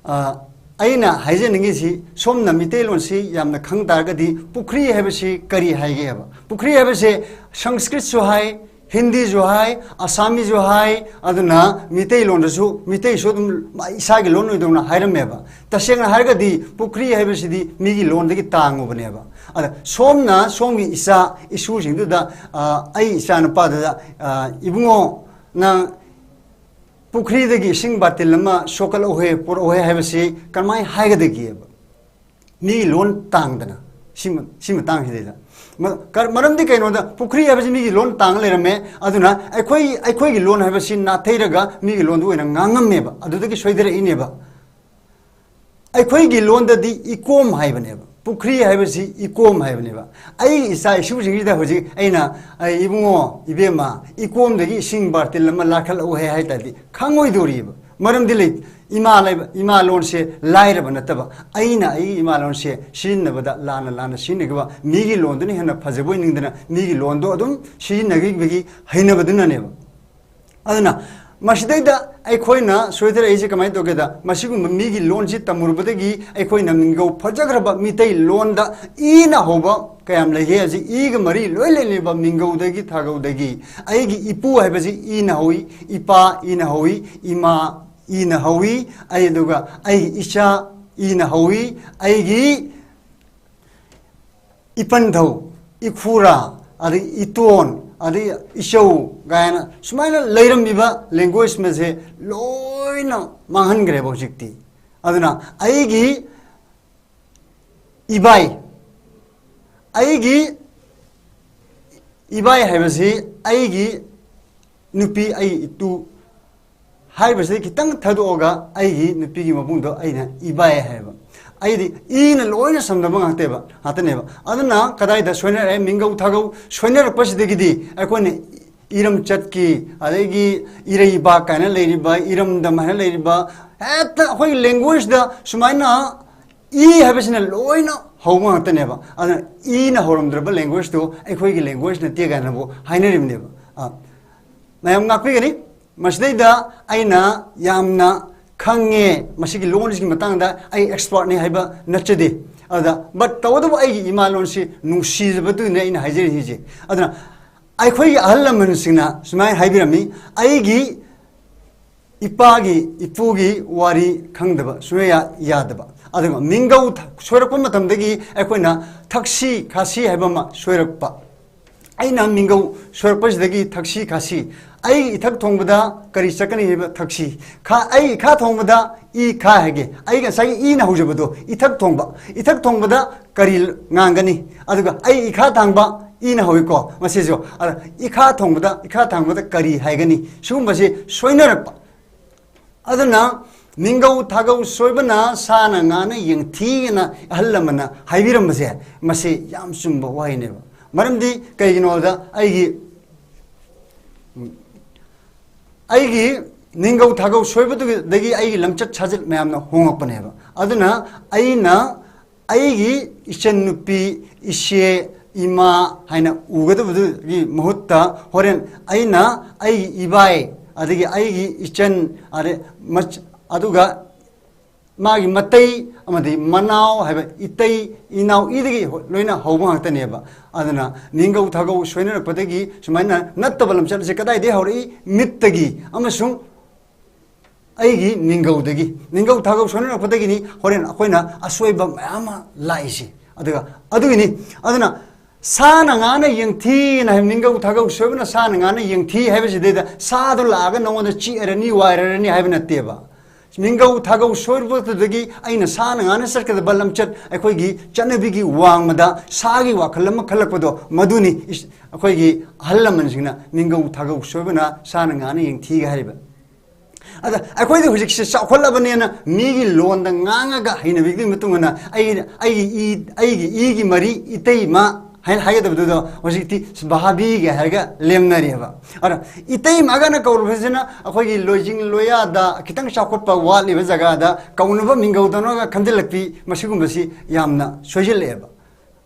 ꯑ, ꯑꯩꯅ ꯍꯥꯏꯖꯅꯤꯡꯉꯤꯁꯤ, ꯁꯣꯝꯅ ꯃꯤꯇꯩꯂꯣꯟꯁꯤ ꯌꯥꯝꯅ ꯈꯪ ꯇꯥꯔꯒꯗꯤ ꯄꯨꯈ꯭ꯔꯤ ꯍꯥꯏꯕꯁꯤ ꯀꯔꯤ ꯍꯥꯏꯒꯦ ꯍꯥꯏꯕ? ꯄꯨꯈ꯭ꯔꯤ ꯍꯥꯏꯕꯁꯦ ꯁꯪꯁꯀ꯭ꯔꯤꯠꯁꯨ ꯍꯥꯏ, ꯍꯤꯟꯗꯤꯁꯨ ꯍꯥꯏ, ꯑꯁꯥꯃꯤꯁꯨ ꯍꯥꯏ, ꯑꯗꯨꯅ ꯃꯤꯇꯩꯂꯣꯟꯗꯁꯨ, ꯃꯤꯇꯩꯁꯨ ꯑꯗꯨꯝ ꯏꯁꯥꯒꯤ ꯂꯣꯟ ꯑꯣꯏꯗꯧꯅ ꯍꯥꯏꯔꯝꯃꯦꯕ꯫ ꯇꯁꯦꯡꯅ ꯍꯥꯏꯔꯒꯗꯤ ꯄꯨꯈ꯭ꯔꯤ ꯍꯥꯏꯕꯁꯤꯗꯤ ꯃꯤꯒꯤ ꯂꯣꯟꯗꯒꯤ ꯇꯥꯡꯉꯨꯕꯅꯦꯕ꯫ ꯑꯗ ꯁꯣꯝꯅ ꯁꯣꯝꯒꯤ ꯏꯆꯥ ꯏꯁꯨꯁꯤꯡꯗꯨꯗ, ꯑ, ꯑꯩ ꯏꯆꯥ ꯅꯨꯄꯥꯗꯨꯗ, ꯑ, "ꯏꯕꯨꯡꯉꯣ, ꯅꯪ ꯄꯨꯈ꯭ꯔꯤꯗꯒꯤ ꯏꯁꯤꯡ ꯕꯥꯇꯤꯜ ꯑꯃ ꯁꯣꯛꯀꯠꯂꯛꯎꯍꯦ, ꯄꯨꯔꯛꯎꯍꯦ" ꯍꯥꯏꯕꯁꯤ ꯀꯃꯥꯏꯅ ꯍꯥꯏꯒꯗꯒꯦꯕ? ꯃꯤꯒꯤ ꯂꯣꯟ ꯇꯥꯡꯗꯅ, ꯁꯤ ꯃ-, ꯁꯤ ꯃꯇꯥꯡꯁꯤꯗꯩꯗ꯫ ꯃ-, ꯀ-, ꯃꯔꯝꯗꯤ ꯀꯩꯅꯣꯗ, ꯄꯨꯈ꯭ꯔꯤ ꯍꯥꯏꯕꯁꯤ ꯃꯤꯒꯤ ꯂꯣꯟ ꯇꯥꯡ ꯂꯩꯔꯝꯃꯦ꯫ ꯑꯗꯨꯅ ꯑꯩꯈꯣꯏ, ꯑꯩꯈꯣꯏꯒꯤ ꯂꯣꯟ ꯍꯥꯏꯕꯁꯤ ꯅꯥꯊꯩꯔꯒ ꯃꯤꯒꯤ ꯂꯣꯟꯗ ꯑꯣꯏꯅ ꯉꯥꯡꯉꯝꯃꯦꯕ, ꯑꯗꯨꯗꯒꯤ ꯁꯣꯏꯗꯔꯛꯏꯅꯦꯕ꯫ ꯑꯩꯈꯣꯏꯒꯤ ꯂꯣꯟꯗꯗꯤ ꯏꯀꯣꯝ ꯍꯥꯏꯕꯅꯦꯕ, ꯄꯨꯈ꯭ꯔꯤ ꯍꯥꯏꯕꯁꯤ ꯏꯀꯣꯝ ꯍꯥꯏꯕꯅꯦꯕ꯫ ꯑꯩꯒꯤ ꯏꯆꯥ ꯏꯁꯨꯁꯤꯡꯁꯤꯗ ꯍꯧꯖꯤꯛ ꯑꯩꯅ, "ꯑꯩ ꯏꯕꯨꯡꯉꯣ, ꯏꯕꯦꯝꯃ, ꯏꯀꯣꯝꯗꯒꯤ ꯏꯁꯤꯡ ꯕꯥꯔꯇꯤꯜ ꯑꯃ ꯂꯥꯈꯠꯂꯛꯎꯍꯦ" ꯍꯥꯏ ꯇꯥꯔꯗꯤ ꯈꯪꯉꯣꯏꯗꯣꯔꯤꯕ꯫ ꯃꯔꯝꯗꯤ ꯂꯩ, ꯏꯃꯥ ꯂꯩꯕ, ꯏꯃꯥ ꯂꯣꯟꯁꯦ ꯂꯥꯏꯔꯕ ꯅꯠꯇꯕ, ꯑꯩꯅ ꯑꯩꯒꯤ ꯏꯃꯥ ꯂꯣꯟꯁꯦ ꯁꯤꯖꯤꯟꯅꯕꯗ ꯂꯥꯟꯅ ꯂꯥꯟꯅ ꯁꯤꯖꯤꯟꯅꯈꯤꯕ ꯃꯤꯒꯤ ꯂꯣꯟꯗꯨꯅ ꯍꯦꯟꯅ ꯐꯖꯕꯣꯏ ꯅꯤꯡꯗꯅ ꯃꯤꯒꯤ ꯂꯣꯟꯗꯣ ꯑꯗꯨꯝ ꯁꯤꯖꯤꯟꯅꯈꯤꯕꯒꯤ ꯍꯩꯅꯕꯗꯨꯅꯅꯦꯕ꯫ ꯑꯗꯨꯅ ꯃꯁꯤꯗꯩꯗ ꯑꯩꯈꯣꯏꯅ ꯁꯣꯏꯊꯔꯛꯏꯁꯦ ꯀꯃꯥꯏꯅ ꯇꯧꯒꯦꯗ, ꯃꯁꯤꯒꯨꯝꯕ ꯃꯤꯒꯤ ꯂꯣꯟꯁꯤ ꯇꯝꯃꯨꯔꯕꯗꯒꯤ ꯑꯩꯈꯣꯏꯅ ꯃꯤꯡꯒꯧ ꯐꯖꯈ꯭ꯔꯕ ꯃꯤꯇꯩ ꯂꯣꯟꯗ ꯏꯅ ꯍꯧꯕ ꯀꯌꯥꯝ ꯂꯩꯒꯦ? ꯍꯧꯖꯤꯛ ꯏꯒ ꯃꯔꯤ ꯂꯣꯏ ꯂꯩꯅꯩꯕ, ꯃꯤꯡꯒꯧꯗꯒꯤ ꯊꯥꯒꯧꯗꯒꯤ꯫ ꯑꯩꯒꯤ ꯏꯄꯨ ꯍꯥꯏꯕꯁꯤ ꯏꯅ ꯍꯧꯏ, ꯏꯄꯥ ꯏꯅ ꯍꯧꯏ, ꯏꯃꯥ ꯏꯅ ꯍꯧꯏ, ꯑꯩ, ꯑꯗꯨꯒ ꯑꯩꯒꯤ ꯏꯆꯥ ꯏꯅ ꯍꯧꯏ, ꯑꯩꯒꯤ ꯏꯄꯟꯊꯧ, ꯏꯈꯨꯔꯥ, ꯑꯗꯩ ꯏꯇꯣꯟ, ꯑꯗꯩ ꯏꯆꯧ ꯀꯥꯏꯅ ꯁꯨꯃꯥꯏꯅ ꯂꯩꯔꯝꯃꯤꯕ language ꯃꯁꯦ ꯂꯣꯏꯅ ꯃꯥꯡꯍꯟꯈ꯭ꯔꯦꯕ ꯍꯧꯖꯤꯛꯇꯤ꯫ ꯑꯗꯨꯅ ꯑꯩꯒꯤ ꯏꯕꯥꯏ, ꯑꯩꯒꯤ ꯏꯕꯥꯏ ꯍꯥꯏꯕꯁꯤ ꯑꯩꯒꯤ ꯅꯨꯄꯤ, ꯑꯩ ꯏꯇꯨ ꯍꯥꯏꯕꯁꯤꯗ ꯈꯤꯇꯪ ꯊꯥꯗꯣꯛꯑꯒ ꯑꯩꯒꯤ ꯅꯨꯄꯤꯒꯤ ꯃꯕꯨꯡꯗꯣ ꯑꯩꯅ ꯏꯕꯥꯏ ꯍꯥꯏꯕ꯫ ꯑꯩꯗꯤ ꯏꯅ ꯂꯣꯏꯅ ꯁꯝꯅꯕ ꯉꯥꯛꯇꯦꯕ, ꯉꯥꯛꯇꯅꯦꯕ꯫ ꯑꯗꯨꯅ ꯀꯗꯥꯏꯗ ꯁꯣꯏꯅꯔꯛꯑꯦ? ꯃꯤꯡꯒꯧ ꯊꯥꯒꯧ ꯁꯣꯏꯅꯔꯛꯄꯁꯤꯗꯒꯤꯗꯤ ꯑꯩꯈꯣꯏꯅ ꯏꯔꯝꯆꯠꯀꯤ, ꯑꯗꯒꯤ ꯏꯔꯩꯕꯥꯛ ꯀꯥꯏꯅ ꯂꯩꯔꯤꯕ, ꯏꯔꯝꯗꯝ ꯍꯥꯏꯅ ꯂꯩꯔꯤꯕ, ꯍꯦꯛꯇ ꯑꯩꯈꯣꯏꯒꯤ language ꯗ ꯁꯨꯃꯥꯏꯅ ꯏ ꯍꯥꯏꯕꯁꯤꯅ ꯂꯣꯏꯅ ꯍꯧꯕ ꯉꯥꯛꯇꯅꯦꯕ꯫ ꯑꯗꯨꯅ ꯏꯅ ꯍꯧꯔꯝꯗ꯭ꯔꯕ language ꯇꯨ ꯑꯩꯈꯣꯏꯒꯤ language ꯅꯠꯇꯦ ꯀꯥꯏꯅꯕꯨ ꯍꯥꯏꯅꯔꯤꯕꯅꯦꯕ꯫ ꯑ, ꯃꯌꯥꯝ ꯉꯥꯛꯄꯤꯒꯅꯤ꯫ ꯃꯁꯤꯗꯩꯗ ꯑꯩꯅ ꯌꯥꯝꯅ ꯈꯪꯉꯦ, ꯃꯁꯤꯒꯤ ꯂꯣꯟꯁꯤꯒꯤ ꯃꯇꯥꯡꯗ ꯑꯩ expert ꯅꯤ ꯍꯥꯏꯕ ꯅꯠꯆꯗꯦ꯫ ꯑꯗꯨꯗ, but ꯇꯧꯕꯇꯕꯨ ꯑꯩꯒꯤ ꯏꯃꯥ ꯂꯣꯟꯁꯤ ꯅꯨꯡꯁꯤꯖꯕꯗꯨꯅꯦ ꯑꯩꯅ ꯍꯥꯏꯖꯔꯤꯁꯦ꯫ ꯑꯗꯨꯅ ꯑꯩꯈꯣꯏꯒꯤ ꯑꯍꯜ ꯂꯃꯟꯁꯤꯡꯅ ꯁꯨꯃꯥꯏꯅ ꯍꯥꯏꯕꯤꯔꯝꯃꯤ, "ꯑꯩꯒꯤ ꯏꯄꯥꯒꯤ ꯏꯄꯨꯒꯤ ꯋꯥꯔꯤ ꯈꯪꯗꯕ ꯁꯨꯡꯌꯥ ꯌꯥꯗꯕ"꯫ ꯑꯗꯨꯒ ꯃꯤꯡꯒꯧ ꯊ-, ꯁꯣꯏꯔꯛꯄ ꯃꯇꯝꯗꯒꯤ ꯑꯩꯈꯣꯏꯅ ꯊꯛꯁꯤ ꯈꯥꯁꯤ ꯍꯥꯏꯕ ꯑꯃ ꯁꯣꯏꯔꯛꯄ꯫ ꯑꯩꯅ ꯃꯤꯡꯒꯧ ꯁꯣꯏꯔꯛꯄꯁꯤꯗꯒꯤ ꯊꯛꯁꯤ ꯈꯥꯁꯤ, ꯑꯩ ꯏꯊꯛ ꯊꯣꯡꯕꯗ ꯀꯔꯤ ꯆꯠꯀꯅꯤ ꯍꯥꯏꯕ ꯊꯛꯁꯤ, ꯈꯥ-, ꯑꯩ ꯏꯈꯥ ꯊꯣꯡꯕꯗ ꯏ ꯈꯥ ꯍꯥꯏꯒꯦ꯫ ꯑꯩ ꯉꯁꯥꯏꯒꯤ ꯏꯅ ꯍꯧꯖꯕꯗꯣ ꯏꯊꯛ ꯊꯣꯡꯕ, ꯏꯊꯛ ꯊꯣꯡꯕꯗ ꯀꯔꯤ ꯉꯥꯡꯒꯅꯤ? ꯑꯗꯨꯒ ꯑꯩ ꯏꯈꯥ ꯊꯥꯡꯕ ꯏꯅ ꯍꯧꯏꯀꯣ ꯃꯁꯤꯁꯨ꯫ ꯑꯗ ꯏꯈꯥ ꯊꯣꯡꯕꯗ, ꯏꯈꯥ ꯊꯥꯡꯕꯗ ꯀꯔꯤ ꯍꯥꯏꯒꯅꯤ? ꯁꯤꯒꯨꯝꯕꯁꯤ ꯁꯣꯏꯅꯔꯛꯄ꯫ ꯑꯗꯨꯅ ꯃꯤꯡꯒꯧ ꯊꯥꯒꯧ ꯁꯣꯏꯕꯅ ꯁꯥꯅ ꯉꯥꯅ ꯌꯦꯡꯊꯤꯑꯅ ꯑꯍꯜ ꯂꯃꯟꯅ ꯍꯥꯏꯕꯤꯔꯝꯕꯁꯦ, ꯃꯁꯤ ꯌꯥꯝ ꯆꯨꯝꯕ ꯋꯥꯍꯩꯅꯦꯕ꯫ ꯃꯔꯝꯗꯤ ꯀꯩꯒꯤꯅꯣꯗ ꯑꯩꯒꯤ, ꯑꯩꯒꯤ ꯃꯤꯡꯒꯧ ꯊꯥꯒꯧ ꯁꯣꯏꯕꯗꯨꯗꯒꯤ ꯑꯩꯒꯤ ꯂꯝꯆꯠ ꯁꯥꯖꯠ ꯃꯌꯥꯝꯅ ꯍꯣꯡꯉꯛꯄꯅꯦꯕ꯫ ꯑꯗꯨꯅ ꯑꯩꯅ ꯑꯩꯒꯤ ꯏꯆꯟꯅꯨꯄꯤ, ꯏꯆꯦ, ꯏꯃꯥ ꯍꯥꯏꯅ ꯎꯒꯗꯕꯗꯨꯒꯤ ꯃꯍꯨꯠꯇ ꯍꯣꯔꯦꯟ ꯑꯩꯅ ꯑꯩꯒꯤ ꯏꯕꯥꯏ, ꯑꯗꯒꯤ ꯑꯩꯒꯤ ꯏꯆꯟ, ꯑꯗꯩ ꯃꯆ-, ꯑꯗꯨꯒ ꯃꯥꯒꯤ ꯃꯇꯩ ꯑꯃꯗꯤ ꯃꯅꯥꯎ ꯍꯥꯏꯕ ꯏꯇꯩ ꯏꯅꯥꯎ ꯏꯗꯒꯤ ꯂꯣꯏꯅ ꯍꯧꯕ ꯉꯥꯛꯇꯅꯦꯕ꯫ ꯑꯗꯨꯅ ꯃꯤꯡꯒꯧ ꯊꯥꯒꯧ ꯁꯣꯏꯅꯔꯛꯄꯗꯒꯤ ꯁꯨꯃꯥꯏꯅ ꯅꯠꯇꯕ ꯂꯝꯆꯠ ꯑꯁꯤ ꯀꯗꯥꯏꯗꯒꯤ ꯍꯧꯔꯛꯏ? ꯃꯤꯠꯇꯒꯤ ꯑꯃꯁꯨꯡ ꯑꯩꯒꯤ ꯃꯤꯡꯒꯧꯗꯒꯤ, ꯃꯤꯡꯒꯧ ꯊꯥꯒꯧ ꯁꯣꯏꯅꯔꯛꯄꯗꯒꯤꯅꯤ ꯍꯣꯔꯦꯟ ꯑꯩꯈꯣꯏꯅ ꯑꯁꯣꯏꯕ ꯃꯌꯥꯝ ꯑꯃ ꯂꯥꯛꯏꯁꯦ꯫ ꯑꯗꯨꯒ ꯑꯗꯨꯒꯤꯅꯤ, ꯑꯗꯨꯅ ꯁꯥꯅ ꯉꯥꯅ ꯌꯦꯡꯊꯤꯅ ꯍꯥꯏꯕ, ꯃꯤꯡꯒꯧ ꯊꯥꯒꯧ ꯁꯣꯏꯕꯅ ꯁꯥꯅ ꯉꯥꯅ ꯌꯦꯡꯊꯤ ꯍꯥꯏꯕꯁꯤꯗꯩꯗ ꯁꯥꯗꯣ ꯂꯥꯛꯑꯒ ꯅꯉꯣꯟꯗ ꯆꯤꯛꯑꯔꯅꯤ, ꯋꯥꯏꯔꯔꯅꯤ ꯍꯥꯏꯕ ꯅꯠꯇꯦꯕ꯫ ꯃꯤꯡꯒꯧ ꯊꯥꯒꯧ ꯁꯣꯏꯔꯛꯄꯗꯨꯗꯒꯤ ꯑꯩꯅ ꯁꯥꯅ ꯉꯥꯅ ꯆꯠꯀꯗꯕ ꯂꯝꯆꯠ, ꯑꯩꯈꯣꯏꯒꯤ ꯆꯠꯅꯕꯤꯒꯤ ꯋꯥꯡꯃꯗ ꯁꯥꯒꯤ ꯋꯥꯈꯜ ꯑꯃ ꯈꯜꯂꯛꯄꯗꯣ, ꯃꯗꯨꯅꯤ ꯏꯁ-, ꯑꯩꯈꯣꯏꯒꯤ ꯑꯍꯜ ꯂꯃꯟꯁꯤꯡꯅ ꯃꯤꯡꯒꯧ ꯊꯥꯒꯧ ꯁꯣꯏꯕꯅ ꯁꯥꯅ ꯉꯥꯅ ꯌꯦꯡꯊꯤꯒ ꯍꯥꯏꯔꯤꯕ꯫ ꯑꯗ ꯑꯩꯈꯣꯏꯗꯤ ꯍꯧꯖꯤꯛꯁꯦ ꯆꯥꯎꯈꯠꯂꯕꯅꯦꯅ ꯃꯤꯒꯤ ꯂꯣꯟꯗ ꯉꯥꯡꯉꯒ ꯍꯩꯅꯕꯤꯒꯤ ꯃꯇꯨꯡ ꯏꯟꯅ ꯑꯩ, ꯑꯩꯒꯤ ꯏ-, ꯑꯩꯒꯤ ꯏꯒꯤ ꯃꯔꯤ ꯏꯇꯩꯃ ꯍꯥꯏꯅ ꯍꯥꯏꯒꯗꯕꯗꯨꯗ ꯍꯧꯖꯤꯛꯇꯤ ꯚꯥꯕꯤꯒ ꯍꯥꯏꯔꯒ ꯂꯦꯝꯅꯔꯦꯕ꯫ ꯑꯗ ꯏꯇꯩꯃꯒꯅ ꯀꯧꯔꯨꯕꯁꯤꯅ ꯑꯩꯈꯣꯏꯒꯤ ꯂꯣꯏꯖꯤꯡ ꯂꯣꯌꯥꯗ ꯈꯤꯇꯪ ꯆꯥꯎꯈꯠꯄ ꯋꯥꯠꯂꯤꯕ ꯖꯒꯥꯗ ꯀꯧꯅꯕ ꯃꯤꯡꯒꯧꯗꯧꯅꯒ ꯈꯟꯖꯤꯜꯂꯛꯄꯤ, ꯃꯁꯤꯒꯨꯝꯕꯁꯤ ꯌꯥꯝꯅ ꯁꯣꯏꯖꯤꯜꯂꯛꯑꯦꯕ꯫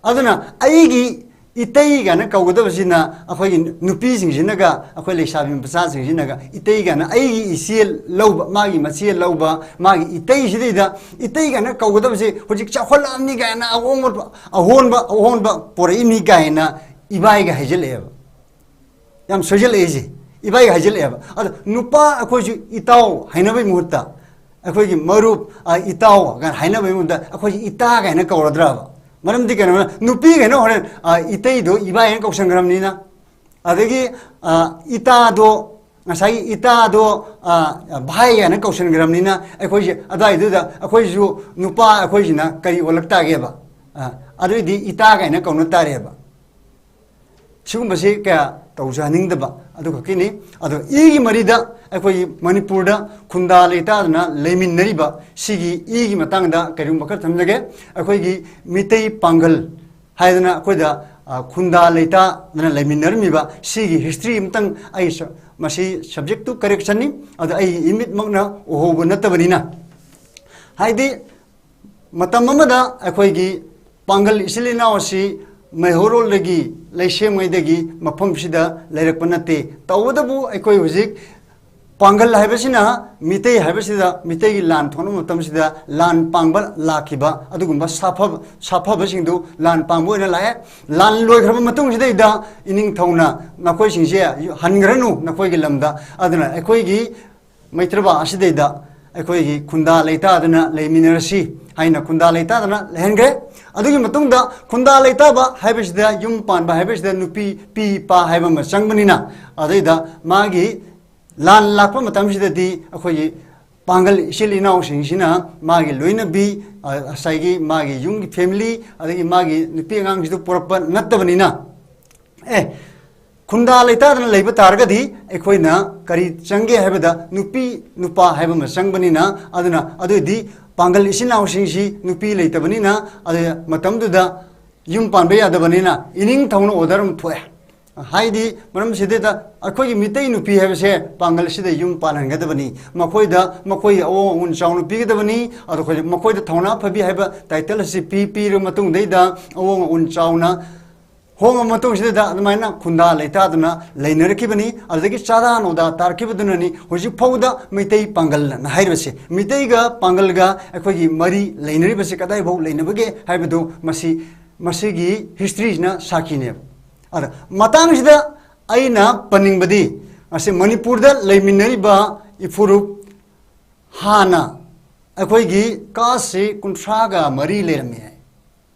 ꯑꯗꯨꯅ ꯑꯩꯒꯤ ꯏꯇꯩ ꯀꯥꯏꯅ ꯀꯧꯒꯗꯕꯁꯤꯅ ꯑꯩꯈꯣꯏꯒꯤ ꯅꯨꯄꯤꯁꯤꯡꯁꯤꯅꯒ, ꯑꯩꯈꯣꯏ ꯂꯩꯁꯥꯕꯤ ꯃꯆꯥꯁꯤꯡꯁꯤꯅꯒ ꯏꯇꯩ ꯀꯥꯏꯅ ꯑꯩꯒꯤ ꯏꯆꯦ ꯂꯧꯕ, ꯃꯥꯒꯤ ꯃꯆꯦ ꯂꯧꯕ, ꯃꯥꯒꯤ ꯏꯇꯩꯁꯤꯗꯩꯗ ꯏꯇꯩ ꯀꯥꯏꯅ ꯀꯧꯒꯗꯕꯁꯦ ꯍꯧꯖꯤꯛ ꯆꯥꯎꯈꯠꯂꯛꯑꯕꯅꯤ ꯀꯥꯏꯅ ꯑꯍꯣꯡꯕ, ꯑꯍꯣꯟꯕ, ꯑꯍꯣꯟꯕ ꯄꯣꯔꯛꯏꯅꯤ ꯀꯥꯏꯅ ꯏꯕꯥꯏꯒ ꯍꯥꯏꯖꯤꯜꯂꯛꯑꯦꯕ꯫ ꯌꯥꯝ ꯁꯣꯏꯖꯜꯂꯛꯏꯁꯦ, ꯏꯕꯥꯏꯒ ꯍꯥꯏꯖꯜꯂꯛꯑꯦꯕ꯫ ꯑꯗꯣ ꯅꯨꯄꯥ ꯑꯩꯈꯣꯏꯁꯨ ꯏꯇꯥꯎ ꯍꯥꯏꯅꯕꯒꯤ ꯃꯍꯨꯠꯇ, ꯑꯩꯈꯣꯏꯒꯤ ꯃꯔꯨꯞ, ꯑ, ꯏꯇꯥꯎ ꯀꯥꯏꯅ ꯍꯥꯏꯅꯕꯒꯤ ꯃꯍꯨꯠꯇ ꯑꯩꯈꯣꯏꯁꯤ ꯏꯇꯥ ꯀꯥꯏꯅ ꯀꯧꯔꯗ꯭ꯔꯕ? ꯃꯔꯝꯗꯤ ꯀꯩꯅꯣ, ꯅꯨꯄꯤꯈꯩꯅ ꯍꯣꯔꯦꯟ, ꯑ, ꯏꯇꯩꯗꯣ ꯏꯕꯥꯏ ꯍꯥꯏꯅ ꯀꯧꯁꯟꯈ꯭ꯔꯕꯅꯤꯅ, ꯑꯗꯒꯤ, ꯑ, ꯏꯇꯥꯗꯣ, ꯉꯁꯥꯏꯒꯤ ꯏꯇꯥꯗꯣ, ꯑ, ꯚꯥꯏ ꯍꯥꯏꯅ ꯀꯧꯁꯟꯈ꯭ꯔꯕꯅꯤꯅ, ꯑꯩꯈꯣꯏꯁꯦ ꯑꯗꯨꯋꯥꯏꯗꯨꯗ ꯑꯩꯈꯣꯏꯁꯨ ꯅꯨꯄꯥ ꯑꯩꯈꯣꯏꯁꯤꯅ ꯀꯔꯤ ꯑꯣꯜꯂꯛ ꯇꯥꯒꯦꯕ? ꯑ, ꯑꯗꯨꯏꯗꯤ ꯏꯇꯥ ꯀꯥꯏꯅ ꯀꯧꯅ ꯇꯥꯔꯦꯕ꯫ ꯁꯤꯒꯨꯝꯕꯁꯤ ꯀꯌꯥ ꯇꯧꯖꯍꯟꯅꯤꯡꯗꯕ ꯑꯗꯨ ꯈꯛꯀꯤꯅꯤ꯫ ꯑꯗꯣ ꯏꯒꯤ ꯃꯔꯤꯗ ꯑꯩꯈꯣꯏꯒꯤ ꯃꯅꯤꯄꯨꯔꯗ ꯈꯨꯟꯗꯥ ꯂꯩꯇꯥꯗꯅ ꯂꯩꯃꯤꯟꯅꯔꯤꯕ ꯁꯤꯒꯤ ꯏꯒꯤ ꯃꯇꯥꯡꯗ ꯀꯔꯤꯒꯨꯝꯕ ꯈꯔ ꯊꯝꯖꯒꯦ꯫ ꯑꯩꯈꯣꯏꯒꯤ ꯃꯤꯇꯩ ꯄꯥꯡꯒꯜ ꯍꯥꯏꯗꯅ ꯑꯩꯈꯣꯏꯗ, ꯑ, ꯈꯨꯟꯗꯥ ꯂꯩꯇꯥꯗꯅ ꯂꯩꯃꯤꯟꯅꯔꯝꯃꯤꯕ ꯁꯤꯒꯤ history ꯑꯃꯇꯪ ꯑꯩ ꯁ-, ꯃꯁꯤ subject to correction ꯅꯤ꯫ ꯑꯗꯣ ꯑꯩ ꯏꯃꯤꯠꯃꯛꯅ ꯎꯍꯧꯕ ꯅꯠꯇꯕꯅꯤꯅ, ꯍꯥꯏꯗꯤ ꯃꯇꯝ ꯑꯃꯗ ꯑꯩꯈꯣꯏꯒꯤ ꯄꯥꯡꯒꯜ ꯏꯆꯤꯜ ꯏꯅꯥꯎ ꯑꯁꯤ ꯃꯩꯍꯧꯔꯣꯜꯗꯒꯤ, ꯂꯩꯁꯦꯝꯉꯩꯗꯒꯤ ꯃꯐꯝꯁꯤꯗ ꯂꯩꯔꯛꯄ ꯅꯠꯇꯦ꯫ ꯇꯧꯕꯇꯕꯨ ꯑꯩꯈꯣꯏ ꯍꯧꯖꯤꯛ ꯄꯥꯡꯒꯜ ꯍꯥꯏꯕꯁꯤꯅ ꯃꯤꯇꯩ ꯍꯥꯏꯕꯁꯤꯗ, ꯃꯤꯇꯩꯒꯤ ꯂꯥꯟ ꯊꯣꯛꯅꯕ ꯃꯇꯝꯁꯤꯗ ꯂꯥꯟ ꯄꯥꯡꯕ ꯂꯥꯛꯈꯤꯕ ꯑꯗꯨꯒꯨꯝꯕ ꯁꯥꯐꯕ, ꯁꯥꯐꯕꯁꯤꯡꯗꯨ ꯂꯥꯟ ꯄꯥꯡꯕ ꯑꯣꯏꯅ ꯂꯥꯛꯑꯦ꯫ ꯂꯥꯟ ꯂꯣꯏꯈ꯭ꯔꯕ ꯃꯇꯨꯡꯁꯤꯗꯩꯗ ꯏꯅꯤꯡꯊꯧꯅ ꯅꯈꯣꯏꯁꯤꯡꯁꯦ ꯍꯟꯈ꯭ꯔꯅꯨ ꯅꯈꯣꯏꯒꯤ ꯂꯝꯗ, ꯑꯗꯨꯅ ꯑꯩꯈꯣꯏꯒꯤ ꯃꯩꯇ꯭ꯔꯕ ꯑꯁꯤꯗꯩꯗ ꯑꯩꯈꯣꯏꯒꯤ ꯈꯨꯟꯗꯥ ꯂꯩꯇꯥꯗꯅ ꯂꯩꯃꯤꯟꯅꯔꯁꯤ ꯍꯥꯏꯅ ꯈꯨꯟꯗꯥ ꯂꯩꯇꯥꯗꯅ ꯂꯩꯍꯟꯈ꯭ꯔꯦ꯫ ꯑꯗꯨꯒꯤ ꯃꯇꯨꯡꯗ ꯈꯨꯟꯗꯥ ꯂꯩꯇꯥꯕ ꯍꯥꯏꯕꯁꯤꯗ, ꯌꯨꯝ ꯄꯥꯟꯕ ꯍꯥꯏꯕꯁꯤꯗ ꯅꯨꯄꯤ ꯄꯤ ꯄꯥ ꯍꯥꯏꯕ ꯑꯃ ꯆꯪꯕꯅꯤꯅ, ꯑꯗꯩꯗ ꯃꯥꯒꯤ ꯂꯥꯟ ꯂꯥꯛꯄ ꯃꯇꯝꯁꯤꯗꯗꯤ ꯑꯩꯈꯣꯏꯒꯤ ꯄꯥꯡꯒꯜ ꯏꯆꯤꯜ ꯏꯅꯥꯎꯁꯤꯡꯁꯤꯅ ꯃꯥꯒꯤ ꯂꯣꯏꯅꯕꯤ, ꯑ, ꯉꯁꯥꯏꯒꯤ ꯃꯥꯒꯤ ꯌꯨꯝꯒꯤ family, ꯑꯗꯒꯤ ꯃꯥꯒꯤ ꯅꯨꯄꯤ ꯑꯉꯥꯡꯁꯤꯗ ꯄꯨꯔꯛꯄ ꯅꯠꯇꯕꯅꯤꯅ, ꯑꯦ, ꯈꯨꯟꯗꯥ ꯂꯩꯇꯥꯗꯅ ꯂꯩꯕ ꯇꯥꯔꯒꯗꯤ ꯑꯩꯈꯣꯏꯅ ꯀꯔꯤ ꯆꯪꯒꯦ ꯍꯥꯏꯕꯗ, ꯅꯨꯄꯤ ꯅꯨꯄꯥ ꯍꯥꯏꯕ ꯑꯃ ꯆꯪꯕꯅꯤꯅ, ꯑꯗꯨꯅ ꯑꯗꯨꯑꯣꯏꯗꯤ ꯄꯥꯡꯒꯜ ꯏꯆꯤꯟ ꯏꯅꯥꯎꯁꯤꯡꯁꯤ ꯅꯨꯄꯤ ꯂꯩꯇꯕꯅꯤꯅ, ꯑꯗꯨ ꯃꯇꯝꯗꯨꯗ ꯌꯨꯝ ꯄꯥꯟꯕ ꯌꯥꯗꯕꯅꯤꯅ ꯏꯅꯤꯡꯊꯧꯅ order ꯑꯃ ꯊꯣꯛꯑꯦ꯫ ꯍꯥꯏꯗꯤ ꯃꯔꯝꯁꯤꯗꯩꯗ ꯑꯩꯈꯣꯏꯒꯤ ꯃꯤꯇꯩ ꯅꯨꯄꯤ ꯍꯥꯏꯕꯁꯦ ꯄꯥꯡꯒꯜꯁꯤꯗ ꯌꯨꯝ ꯄꯥꯜꯍꯟꯒꯗꯕꯅꯤ, ꯃꯈꯣꯏꯗ, ꯃꯈꯣꯏꯒꯤ ꯑꯑꯣꯡ ꯑꯑꯣꯟ ꯆꯥꯎꯅ ꯄꯤꯒꯗꯕꯅꯤ꯫ ꯑꯗꯣ ꯑꯩꯈꯣꯏ ꯃꯈꯣꯏꯗ ꯊꯧꯅꯥ ꯐꯕꯤ ꯍꯥꯏꯕ title ꯑꯁꯤ ꯄꯤ, ꯄꯤꯔꯕ ꯃꯇꯨꯡꯗꯩꯗ ꯑꯑꯣꯡ ꯑꯑꯣꯟ ꯆꯥꯎꯅ ꯍꯣꯡꯉꯕ ꯃꯇꯨꯡꯁꯤꯗ ꯑꯗꯨꯃꯥꯏꯅ ꯈꯨꯟꯗꯥ ꯂꯩꯇꯥꯗꯅ ꯂꯩꯅꯔꯛꯈꯤꯕꯅꯤ꯫ ꯑꯗꯨꯗꯒꯤ ꯆꯥꯗꯥ ꯅꯧꯗꯥ ꯇꯥꯔꯛꯈꯤꯕꯗꯨꯅꯅꯤ ꯍꯧꯖꯤꯛ ꯐꯥꯎꯕꯗ ꯃꯩꯇꯩ ꯄꯥꯡꯒꯜꯅ ꯍꯥꯏꯔꯤꯕꯁꯦ꯫ ꯃꯤꯇꯩꯒ ꯄꯥꯡꯒꯜꯒ ꯑꯩꯈꯣꯏꯒꯤ ꯃꯔꯤ ꯂꯩꯅꯔꯤꯕꯁꯤ ꯀꯗꯥꯏꯐꯥꯎ ꯂꯩꯅꯕꯒꯦ ꯍꯥꯏꯕꯗꯨ ꯃꯁꯤ, ꯃꯁꯤꯒꯤ historyꯁꯤꯅ ꯁꯥꯈꯤꯅꯦꯕ꯫ ꯑꯗ ꯃꯇꯥꯡꯁꯤꯗ ꯑꯩꯅ ꯄꯟꯅꯤꯡꯕꯗꯤ, ꯑꯁꯤ ꯃꯅꯤꯄꯨꯔꯗ ꯂꯩꯃꯤꯟꯅꯔꯤꯕ ꯏꯐꯨꯔꯨꯞ ꯍꯥꯟꯅ ꯑꯩꯈꯣꯏꯒꯤ ꯀꯥꯁꯁꯤ ꯀꯨꯟꯊ꯭ꯔꯥꯒ ꯃꯔꯤ ꯂꯩꯔꯝꯃꯤ ꯍꯥꯏ꯫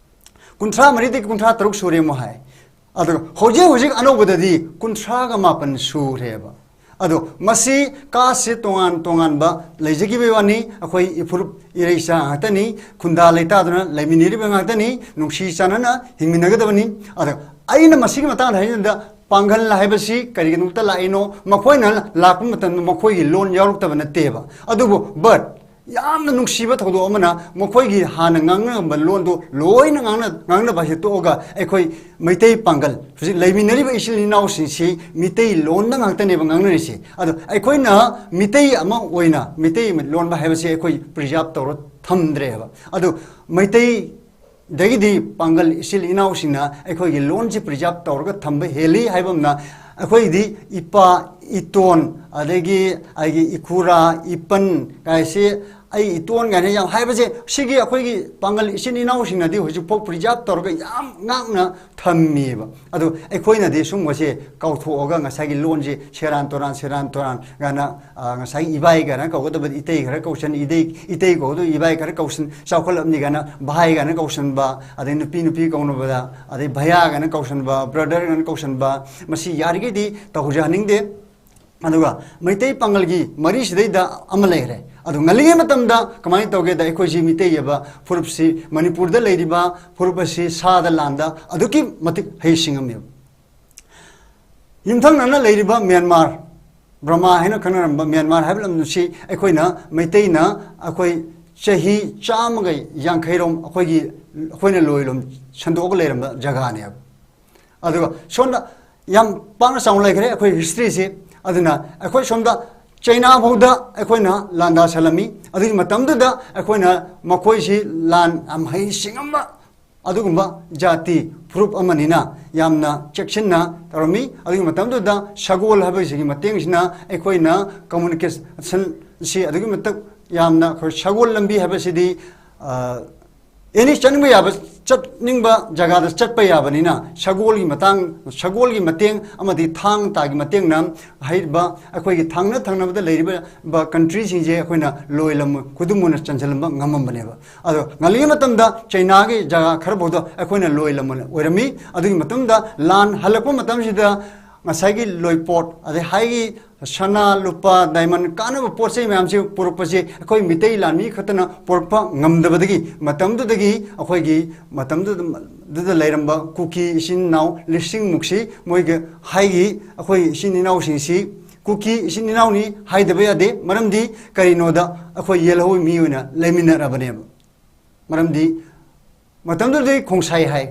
ꯀꯨꯟꯊ꯭ꯔꯥ ꯃꯔꯤꯗꯒꯤ ꯀꯨꯟꯊ꯭ꯔꯥ ꯇꯔꯨꯛ ꯁꯨꯔꯦ ꯑꯃꯨꯛ ꯍꯥꯏ꯫ ꯑꯗꯨꯒ ꯍꯧꯖꯤꯛ ꯍꯧꯖꯤꯛ ꯑꯅꯧꯕꯗꯗꯤ ꯀꯨꯟꯊ꯭ꯔꯥꯒ ꯃꯥꯄꯟ ꯁꯨꯔꯦꯕ꯫ ꯑꯗꯣ ꯃꯁꯤ ꯀꯥꯁꯁꯤ ꯇꯣꯉꯥꯟ ꯇꯣꯉꯥꯟꯕ ꯂꯩꯖꯈꯤꯕꯒꯤ ꯋꯥꯅꯤ꯫ ꯑꯩꯈꯣꯏ ꯏꯐꯨꯔꯨꯞ ꯏꯔꯩꯆꯥ ꯉꯥꯛꯇꯅꯤ, ꯈꯨꯟꯗꯥ ꯂꯩꯇꯥꯗꯨꯅ ꯂꯩꯃꯤꯟꯅꯔꯤꯕ ꯉꯥꯛꯇꯅꯤ, ꯅꯨꯡꯁꯤ ꯆꯥꯟꯅꯅ ꯍꯤꯡꯃꯤꯟꯅꯒꯗꯕꯅꯤ꯫ ꯑꯗꯣ ꯑꯩꯅ ꯃꯁꯤꯒꯤ ꯃꯇꯥꯡꯗ ꯍꯥꯏꯖꯕꯗ, ꯄꯥꯡꯒꯜ ꯍꯥꯏꯕꯁꯤ ꯀꯔꯤꯒꯤꯗꯃꯛꯇ ꯂꯥꯛꯏꯅꯣ? ꯃꯈꯣꯏꯅ ꯂꯥꯛꯄ ꯃꯇꯝꯗ ꯃꯈꯣꯏꯒꯤ ꯂꯣꯟ ꯌꯥꯎꯔꯛꯇꯕ ꯅꯠꯇꯦꯕ꯫ ꯑꯗꯨꯕꯨ but ꯌꯥꯝꯅ ꯅꯨꯡꯁꯤꯕ ꯊꯧꯗꯣꯛ ꯑꯃꯅ, ꯃꯈꯣꯏꯒꯤ ꯍꯥꯟꯅ ꯉꯥꯡꯅꯔꯝꯕ ꯂꯣꯟꯗꯨ ꯂꯣꯏꯅ ꯉꯥꯡꯅ-, ꯉꯥꯡꯅꯕ ꯍꯥꯏꯁꯦ ꯇꯣꯛꯑꯒ, ꯑꯩꯈꯣꯏ ꯃꯩꯇꯩ ꯄꯥꯡꯒꯜ ꯍꯧꯖꯤꯛ ꯂꯩꯃꯤꯟꯅꯔꯤꯕ ꯏꯆꯤꯜ ꯏꯅꯥꯎꯁꯤꯡꯁꯤ ꯃꯤꯇꯩ ꯂꯣꯟꯗ ꯉꯥꯛꯇꯅꯦꯕ ꯉꯥꯡꯅꯔꯤꯁꯦ꯫ ꯑꯗꯣ ꯑꯩꯈꯣꯏꯅ ꯃꯤꯇꯩ ꯑꯃ ꯑꯣꯏꯅ ꯃꯤꯇꯩ ꯂꯣꯟꯕ ꯍꯥꯏꯕꯁꯦ ꯑꯩꯈꯣꯏ preserve ꯇꯧꯔ ꯊꯝꯗ꯭ꯔꯦꯕ꯫ ꯑꯗꯣ ꯃꯩꯇꯩ ꯗꯒꯤꯗꯤ ꯄꯥꯡꯒꯜ ꯏꯆꯤꯜ ꯏꯅꯥꯎꯁꯤꯡꯅ ꯑꯩꯈꯣꯏꯒꯤ ꯂꯣꯟꯁꯤ preserve ꯇꯧꯔꯒ ꯊꯝꯕ ꯍꯦꯜꯂꯤ ꯍꯥꯏꯕ ꯑꯃꯅ, ꯑꯩꯈꯣꯏꯗꯤ ꯏꯄꯥ, ꯏꯇꯣꯟ, ꯑꯗꯒꯤ ꯑꯩꯒꯤ ꯏꯈꯨꯔꯥ, ꯏꯄꯟ ꯀꯥꯏꯁꯦ, ꯑꯩ ꯏꯇꯣꯟ ꯀꯥꯏꯅ ꯌꯥꯝ ꯍꯥꯏꯕꯁꯦ, ꯁꯤꯒꯤ ꯑꯩꯈꯣꯏꯒꯤ ꯄꯥꯡꯒꯜ ꯏꯆꯤꯟ ꯏꯅꯥꯎꯁꯤꯡꯅꯗꯤ ꯍꯧꯖꯤꯛꯐꯥꯎ preserve ꯇꯧꯔꯒ ꯌꯥꯝ ꯉꯥꯛꯅ ꯊꯝꯃꯤꯕ꯫ ꯑꯗꯣ ꯑꯩꯈꯣꯏꯅꯗꯤ ꯁꯨꯝꯕꯁꯦ ꯀꯥꯎꯊꯣꯛꯑꯒ ꯉꯁꯥꯏꯒꯤ ꯂꯣꯟꯁꯦ ꯁꯦꯔꯥꯟ ꯇꯨꯔꯥꯟ, ꯁꯦꯔꯥꯟ ꯇꯨꯔꯥꯟ ꯀꯥꯏꯅ, ꯑ, ꯉꯁꯥꯏꯒꯤ ꯏꯕꯥꯏ ꯀꯥꯏꯅ ꯀꯧꯒꯗꯕꯗꯤ ꯏꯇꯩ ꯈꯔ ꯀꯧꯁꯟ, ꯏꯇꯩ, ꯏꯇꯩ ꯀꯧꯒꯗꯕ ꯏꯕꯥꯏ ꯈꯔ ꯀꯧꯁꯟ, ꯆꯥꯎꯈꯠꯂꯕꯅꯤ ꯀꯥꯏꯅ ꯚꯥꯏ ꯀꯥꯏꯅ ꯀꯧꯁꯟꯕ, ꯑꯗꯩ ꯅꯨꯄꯤ ꯅꯨꯄꯤ ꯀꯧꯅꯕꯗ, ꯑꯗꯩ ꯚꯩꯌꯥ ꯀꯥꯏꯅ ꯀꯧꯁꯟꯕ, brother ꯀꯥꯏꯅ ꯀꯧꯁꯟꯕ, ꯃꯁꯤ ꯌꯥꯔꯤꯈꯩꯗꯤ ꯇꯧꯍꯟꯅꯤꯡꯗꯦ꯫ ꯑꯗꯨꯒ ꯃꯩꯇꯩ ꯄꯥꯡꯒꯜꯒꯤ ꯃꯔꯤꯁꯤꯗꯩꯗ ꯑꯃ ꯂꯩꯈ꯭ꯔꯦ꯫ ꯑꯗꯨ ꯉꯜꯂꯤꯉꯩ ꯃꯇꯝꯗ ꯀꯃꯥꯏꯅ ꯇꯧꯒꯦꯗ, ꯑꯩꯈꯣꯏꯁꯤ ꯃꯤꯇꯩ ꯍꯥꯏꯕ ꯐꯨꯔꯨꯞꯁꯤ, ꯃꯅꯤꯄꯨꯔꯗ ꯂꯩꯔꯤꯕ ꯐꯨꯔꯨꯞ ꯑꯁꯤ ꯁꯥꯗ ꯂꯥꯟꯗ ꯑꯗꯨꯛꯀꯤ ꯃꯇꯤꯛ ꯍꯩꯁꯤꯡꯉꯝꯃꯦꯕ꯫ ꯌꯨꯝꯊꯪꯅꯅ ꯂꯩꯔꯤꯕ ꯃ꯭ꯌꯥꯟꯃꯥꯔ, ꯕꯔꯃꯥ ꯍꯥꯏꯅ ꯈꯪꯅꯔꯝꯕ ꯃ꯭ꯌꯥꯟꯃꯥꯔ ꯍꯥꯏꯕ ꯂꯝꯗꯝꯁꯤ ꯑꯩꯈꯣꯏꯅ, ꯃꯩꯇꯩꯅ ꯑꯩꯈꯣꯏ ꯆꯍꯤ ꯆꯥꯝꯃꯒ ꯌꯥꯡꯈꯩꯔꯣꯝ ꯑꯩꯈꯣꯏꯒꯤ, ꯑꯩꯈꯣꯏꯅ ꯂꯣꯏꯔꯣꯝ ꯁꯟꯗꯣꯛꯑꯒ ꯂꯩꯔꯝꯕ ꯖꯒꯥꯅꯦꯕ꯫ ꯑꯗꯨꯒ ꯁꯣꯝꯗ ꯌꯥꯝ ꯄꯥꯛꯅ ꯆꯥꯎꯅ ꯂꯩꯈ꯭ꯔꯦ ꯑꯩꯈꯣꯏ historyꯁꯤ꯫ ꯑꯗꯨꯅ ꯑꯩꯈꯣꯏ ꯁꯣꯝꯗ ꯆꯩꯅꯥ ꯐꯥꯎꯗ ꯑꯩꯈꯣꯏꯅ ꯂꯥꯟꯗꯥꯁꯜꯂꯝꯃꯤ꯫ ꯑꯗꯨꯒꯤ ꯃꯇꯝꯗꯨꯗ ꯑꯩꯈꯣꯏꯅ ꯃꯈꯣꯏꯁꯤ ꯂꯥꯟ ꯌꯥꯝ ꯍꯩ ꯁꯤꯡꯉꯝꯕ ꯑꯗꯨꯒꯨꯝꯕ ꯖꯥꯇꯤ ꯐꯨꯔꯨꯞ ꯑꯃꯅꯤꯅ ꯌꯥꯝꯅ ꯆꯦꯛꯁꯤꯟꯅ ꯇꯧꯔꯝꯃꯤ꯫ ꯑꯗꯨꯒꯤ ꯃꯇꯝꯗꯨꯗ ꯁꯒꯣꯜ ꯍꯥꯏꯕꯁꯤꯒꯤ ꯃꯇꯦꯡꯁꯤꯅ ꯑꯩꯈꯣꯏꯅ communicationꯁꯤ ꯑꯗꯨꯛꯀꯤ ꯃꯇꯤꯛ ꯌꯥꯝꯅ, ꯑꯩꯈꯣꯏ ꯁꯒꯣꯜ ꯂꯝꯕꯤ ꯍꯥꯏꯕꯁꯤꯗꯤ, ꯑ, any ꯆꯪꯕ ꯌꯥꯕ ꯆꯠꯅꯤꯡꯕ ꯖꯒꯥꯗ ꯆꯠꯄ ꯌꯥꯕꯅꯤꯅ, ꯁꯒꯣꯜꯒꯤ ꯃꯇꯥꯡ, ꯁꯒꯣꯜꯒꯤ ꯃꯇꯦꯡ ꯑꯃꯗꯤ ꯊꯥꯡ ꯇꯥꯒꯤ ꯃꯇꯦꯡꯅ ꯍꯥꯏꯔꯤꯕ ꯑꯩꯈꯣꯏꯒꯤ ꯊꯪꯅ ꯊꯪꯅꯕꯗ ꯂꯩꯔꯤꯕ ꯀꯟꯇ꯭ꯔꯤꯁꯤꯡꯁꯦ ꯑꯩꯈꯣꯏꯅ ꯂꯣꯏ ꯂꯝ ꯈꯨꯗꯨꯝ ꯑꯣꯏꯅ ꯆꯟꯁꯤꯜꯂꯝꯕ ꯉꯝꯃꯝꯕꯅꯦꯕ꯫ ꯑꯗꯣ ꯉꯜꯂꯤꯉꯩ ꯃꯇꯝꯗ ꯆꯩꯅꯥꯒꯤ ꯖꯒꯥ ꯈꯔ ꯐꯥꯎꯗ ꯑꯩꯈꯣꯏꯅ ꯂꯣꯏ ꯂꯝ ꯑꯣꯏꯔꯝꯃꯤ꯫ ꯑꯗꯨꯒꯤ ꯃꯇꯨꯡꯗ ꯂꯥꯟ ꯍꯜꯂꯛꯄ ꯃꯇꯝꯁꯤꯗ ꯉꯁꯥꯏꯒꯤ ꯂꯣꯏꯄꯣꯠ, ꯑꯗꯩ ꯍꯥꯏꯒꯤ ꯁꯅꯥ, ꯂꯨꯄꯥ, ꯗꯥꯏꯃꯟ, ꯀꯥꯟꯅꯕ ꯄꯣꯠ ꯆꯩ ꯃꯌꯥꯝꯁꯤ ꯄꯨꯔꯛꯄꯁꯦ ꯑꯩꯈꯣꯏ ꯃꯤꯇꯩ ꯂꯥꯟꯃꯤ ꯈꯛꯇꯅ ꯄꯨꯔꯛꯄ ꯉꯝꯗꯕꯗꯒꯤ, ꯃꯇꯝꯗꯨꯗꯒꯤ ꯑꯩꯈꯣꯏꯒꯤ, ꯃꯇꯝꯗꯨꯗ, ꯗꯨꯗ ꯂꯩꯔꯝꯕ ꯀꯨꯀꯤ ꯏꯆꯤꯟ ꯏꯅꯥꯎ ꯂꯤꯁꯤꯡꯃꯨꯛꯁꯤ, ꯃꯣꯏꯒꯤ ꯍꯥꯏꯒꯤ ꯑꯩꯈꯣꯏ ꯏꯆꯤꯟ ꯏꯅꯥꯎꯁꯤꯡꯁꯤ ꯀꯨꯀꯤ ꯏꯆꯤꯟ ꯏꯅꯥꯎꯅꯤ ꯍꯥꯏꯗꯕ ꯌꯥꯗꯦ꯫ ꯃꯔꯝꯗꯤ ꯀꯔꯤꯅꯣꯗ, ꯑꯩꯈꯣꯏ ꯌꯦꯜꯍꯧ ꯃꯤ ꯑꯣꯏꯅ ꯂꯩꯃꯤꯟꯅꯔꯕꯅꯦꯕ꯫ ꯃꯔꯝꯗꯤ ꯃꯇꯝꯗꯨꯗꯗꯤ ꯈꯣꯡꯁꯥꯏ ꯍꯥꯏ,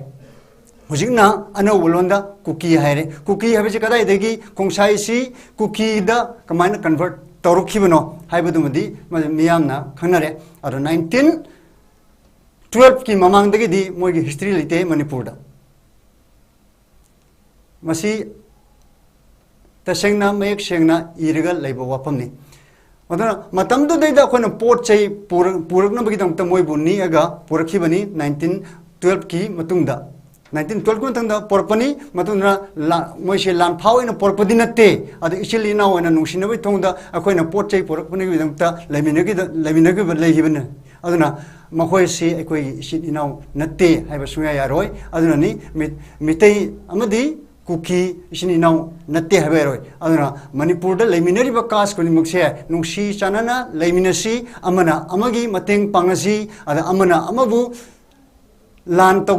ꯍꯧꯖꯤꯛꯅ ꯑꯅꯧꯕ ꯂꯣꯟꯗ ꯀꯨꯀꯤ ꯍꯥꯏꯔꯦ꯫ ꯀꯨꯀꯤ ꯍꯥꯏꯕꯁꯤ ꯀꯗꯥꯏꯗꯒꯤ, ꯈꯣꯡꯁꯥꯏꯁꯤ ꯀꯨꯀꯤꯗ ꯀꯃꯥꯏꯅ ꯀꯟꯚꯔꯠ ꯇꯧꯔꯛꯈꯤꯕꯅꯣ ꯍꯥꯏꯕꯗꯨꯃꯗꯤ ꯃ-, ꯃꯤꯌꯥꯝꯅ ꯈꯪꯅꯔꯦ꯫ ꯑꯗꯣ ꯅꯥꯏꯟꯇꯤꯟ ꯇꯨꯋꯦꯜꯐꯀꯤ ꯃꯃꯥꯡꯗꯒꯤꯗꯤ ꯃꯣꯏꯒꯤ ꯍꯤꯁꯇ꯭ꯔꯤ ꯂꯩꯇꯦ ꯃꯅꯤꯄꯨꯔꯗ꯫ ꯃꯁꯤ ꯇꯁꯦꯡꯅ ꯃꯌꯦꯛ ꯁꯦꯡꯅ ꯏꯔꯒ ꯂꯩꯕ ꯋꯥꯐꯝꯅꯤ꯫ ꯑꯗꯨꯅ ꯃꯇꯝꯗꯨꯗꯩꯗ ꯑꯩꯈꯣꯏꯅ ꯄꯣꯠ ꯆꯩ ꯄꯨꯔꯛ-, ꯄꯨꯔꯛꯅꯕꯒꯤꯗꯃꯛꯇ ꯃꯣꯏꯕꯨ ꯅꯦꯛꯑꯒ ꯄꯨꯔꯛꯈꯤꯕꯅꯤ ꯅꯥꯏꯟꯇꯤꯟ ꯇꯨꯋꯦꯜꯐꯀꯤ ꯃꯇꯨꯡꯗ꯫ ꯅꯥꯏꯟꯇꯤꯟ ꯇꯨꯋꯦꯜꯐꯀꯤ ꯃꯇꯨꯡꯗ ꯄꯨꯔꯛꯄꯅꯤ꯫ ꯃꯇꯨꯡꯗ ꯂꯥ-, ꯃꯣꯏꯁꯦ ꯂꯥꯟꯐꯥ ꯑꯣꯏꯅ ꯄꯨꯔꯛꯄꯗꯤ ꯅꯠꯇꯦ꯫ ꯑꯗ ꯏꯆꯤꯜ ꯏꯅꯥꯎ ꯑꯣꯏꯅ ꯅꯨꯡꯁꯤꯅꯕꯒꯤ ꯊꯣꯡꯗ ꯑꯩꯈꯣꯏꯅ ꯄꯣꯠ ꯆꯩ ꯄꯨꯔꯛꯄꯒꯤꯗꯃꯛꯇ ꯂꯩꯃꯤꯟꯅꯈꯤꯗ-, ꯂꯩꯃꯤꯟꯅꯈꯤꯕ ꯂꯩꯈꯤꯕꯅꯤ꯫ ꯑꯗꯨꯅ ꯃꯈꯣꯏꯁꯤ ꯑꯩꯈꯣꯏꯒꯤ ꯏꯆꯤꯜ ꯏꯅꯥꯎ ꯅꯠꯇꯦ ꯍꯥꯏꯕ ꯁꯨꯡꯌꯥ ꯌꯥꯔꯣꯏ꯫ ꯑꯗꯨꯅꯅꯤ ꯃꯤ-, ꯃꯤꯇꯩ ꯑꯃꯗꯤ ꯀꯨꯀꯤ ꯏꯆꯤꯟ ꯏꯅꯥꯎ ꯅꯠꯇꯦ ꯍꯥꯏꯕ ꯌꯥꯔꯣꯏ꯫ ꯑꯗꯨꯅ ꯃꯅꯤꯄꯨꯔꯗ ꯂꯩꯃꯤꯟꯅꯔꯤꯕ ꯀꯥꯁ ꯈꯨꯗꯤꯡꯃꯛꯁꯦ ꯅꯨꯡꯁꯤ ꯆꯥꯟꯅꯅ ꯂꯩꯃꯤꯟꯅꯁꯤ, ꯑꯃꯅ ꯑꯃꯒꯤ ꯃꯇꯦꯡ ꯄꯥꯡꯅꯁꯤ, ꯑꯗ ꯑꯃꯅ ꯑꯃꯕꯨ ꯂꯥꯟ ꯇꯧ-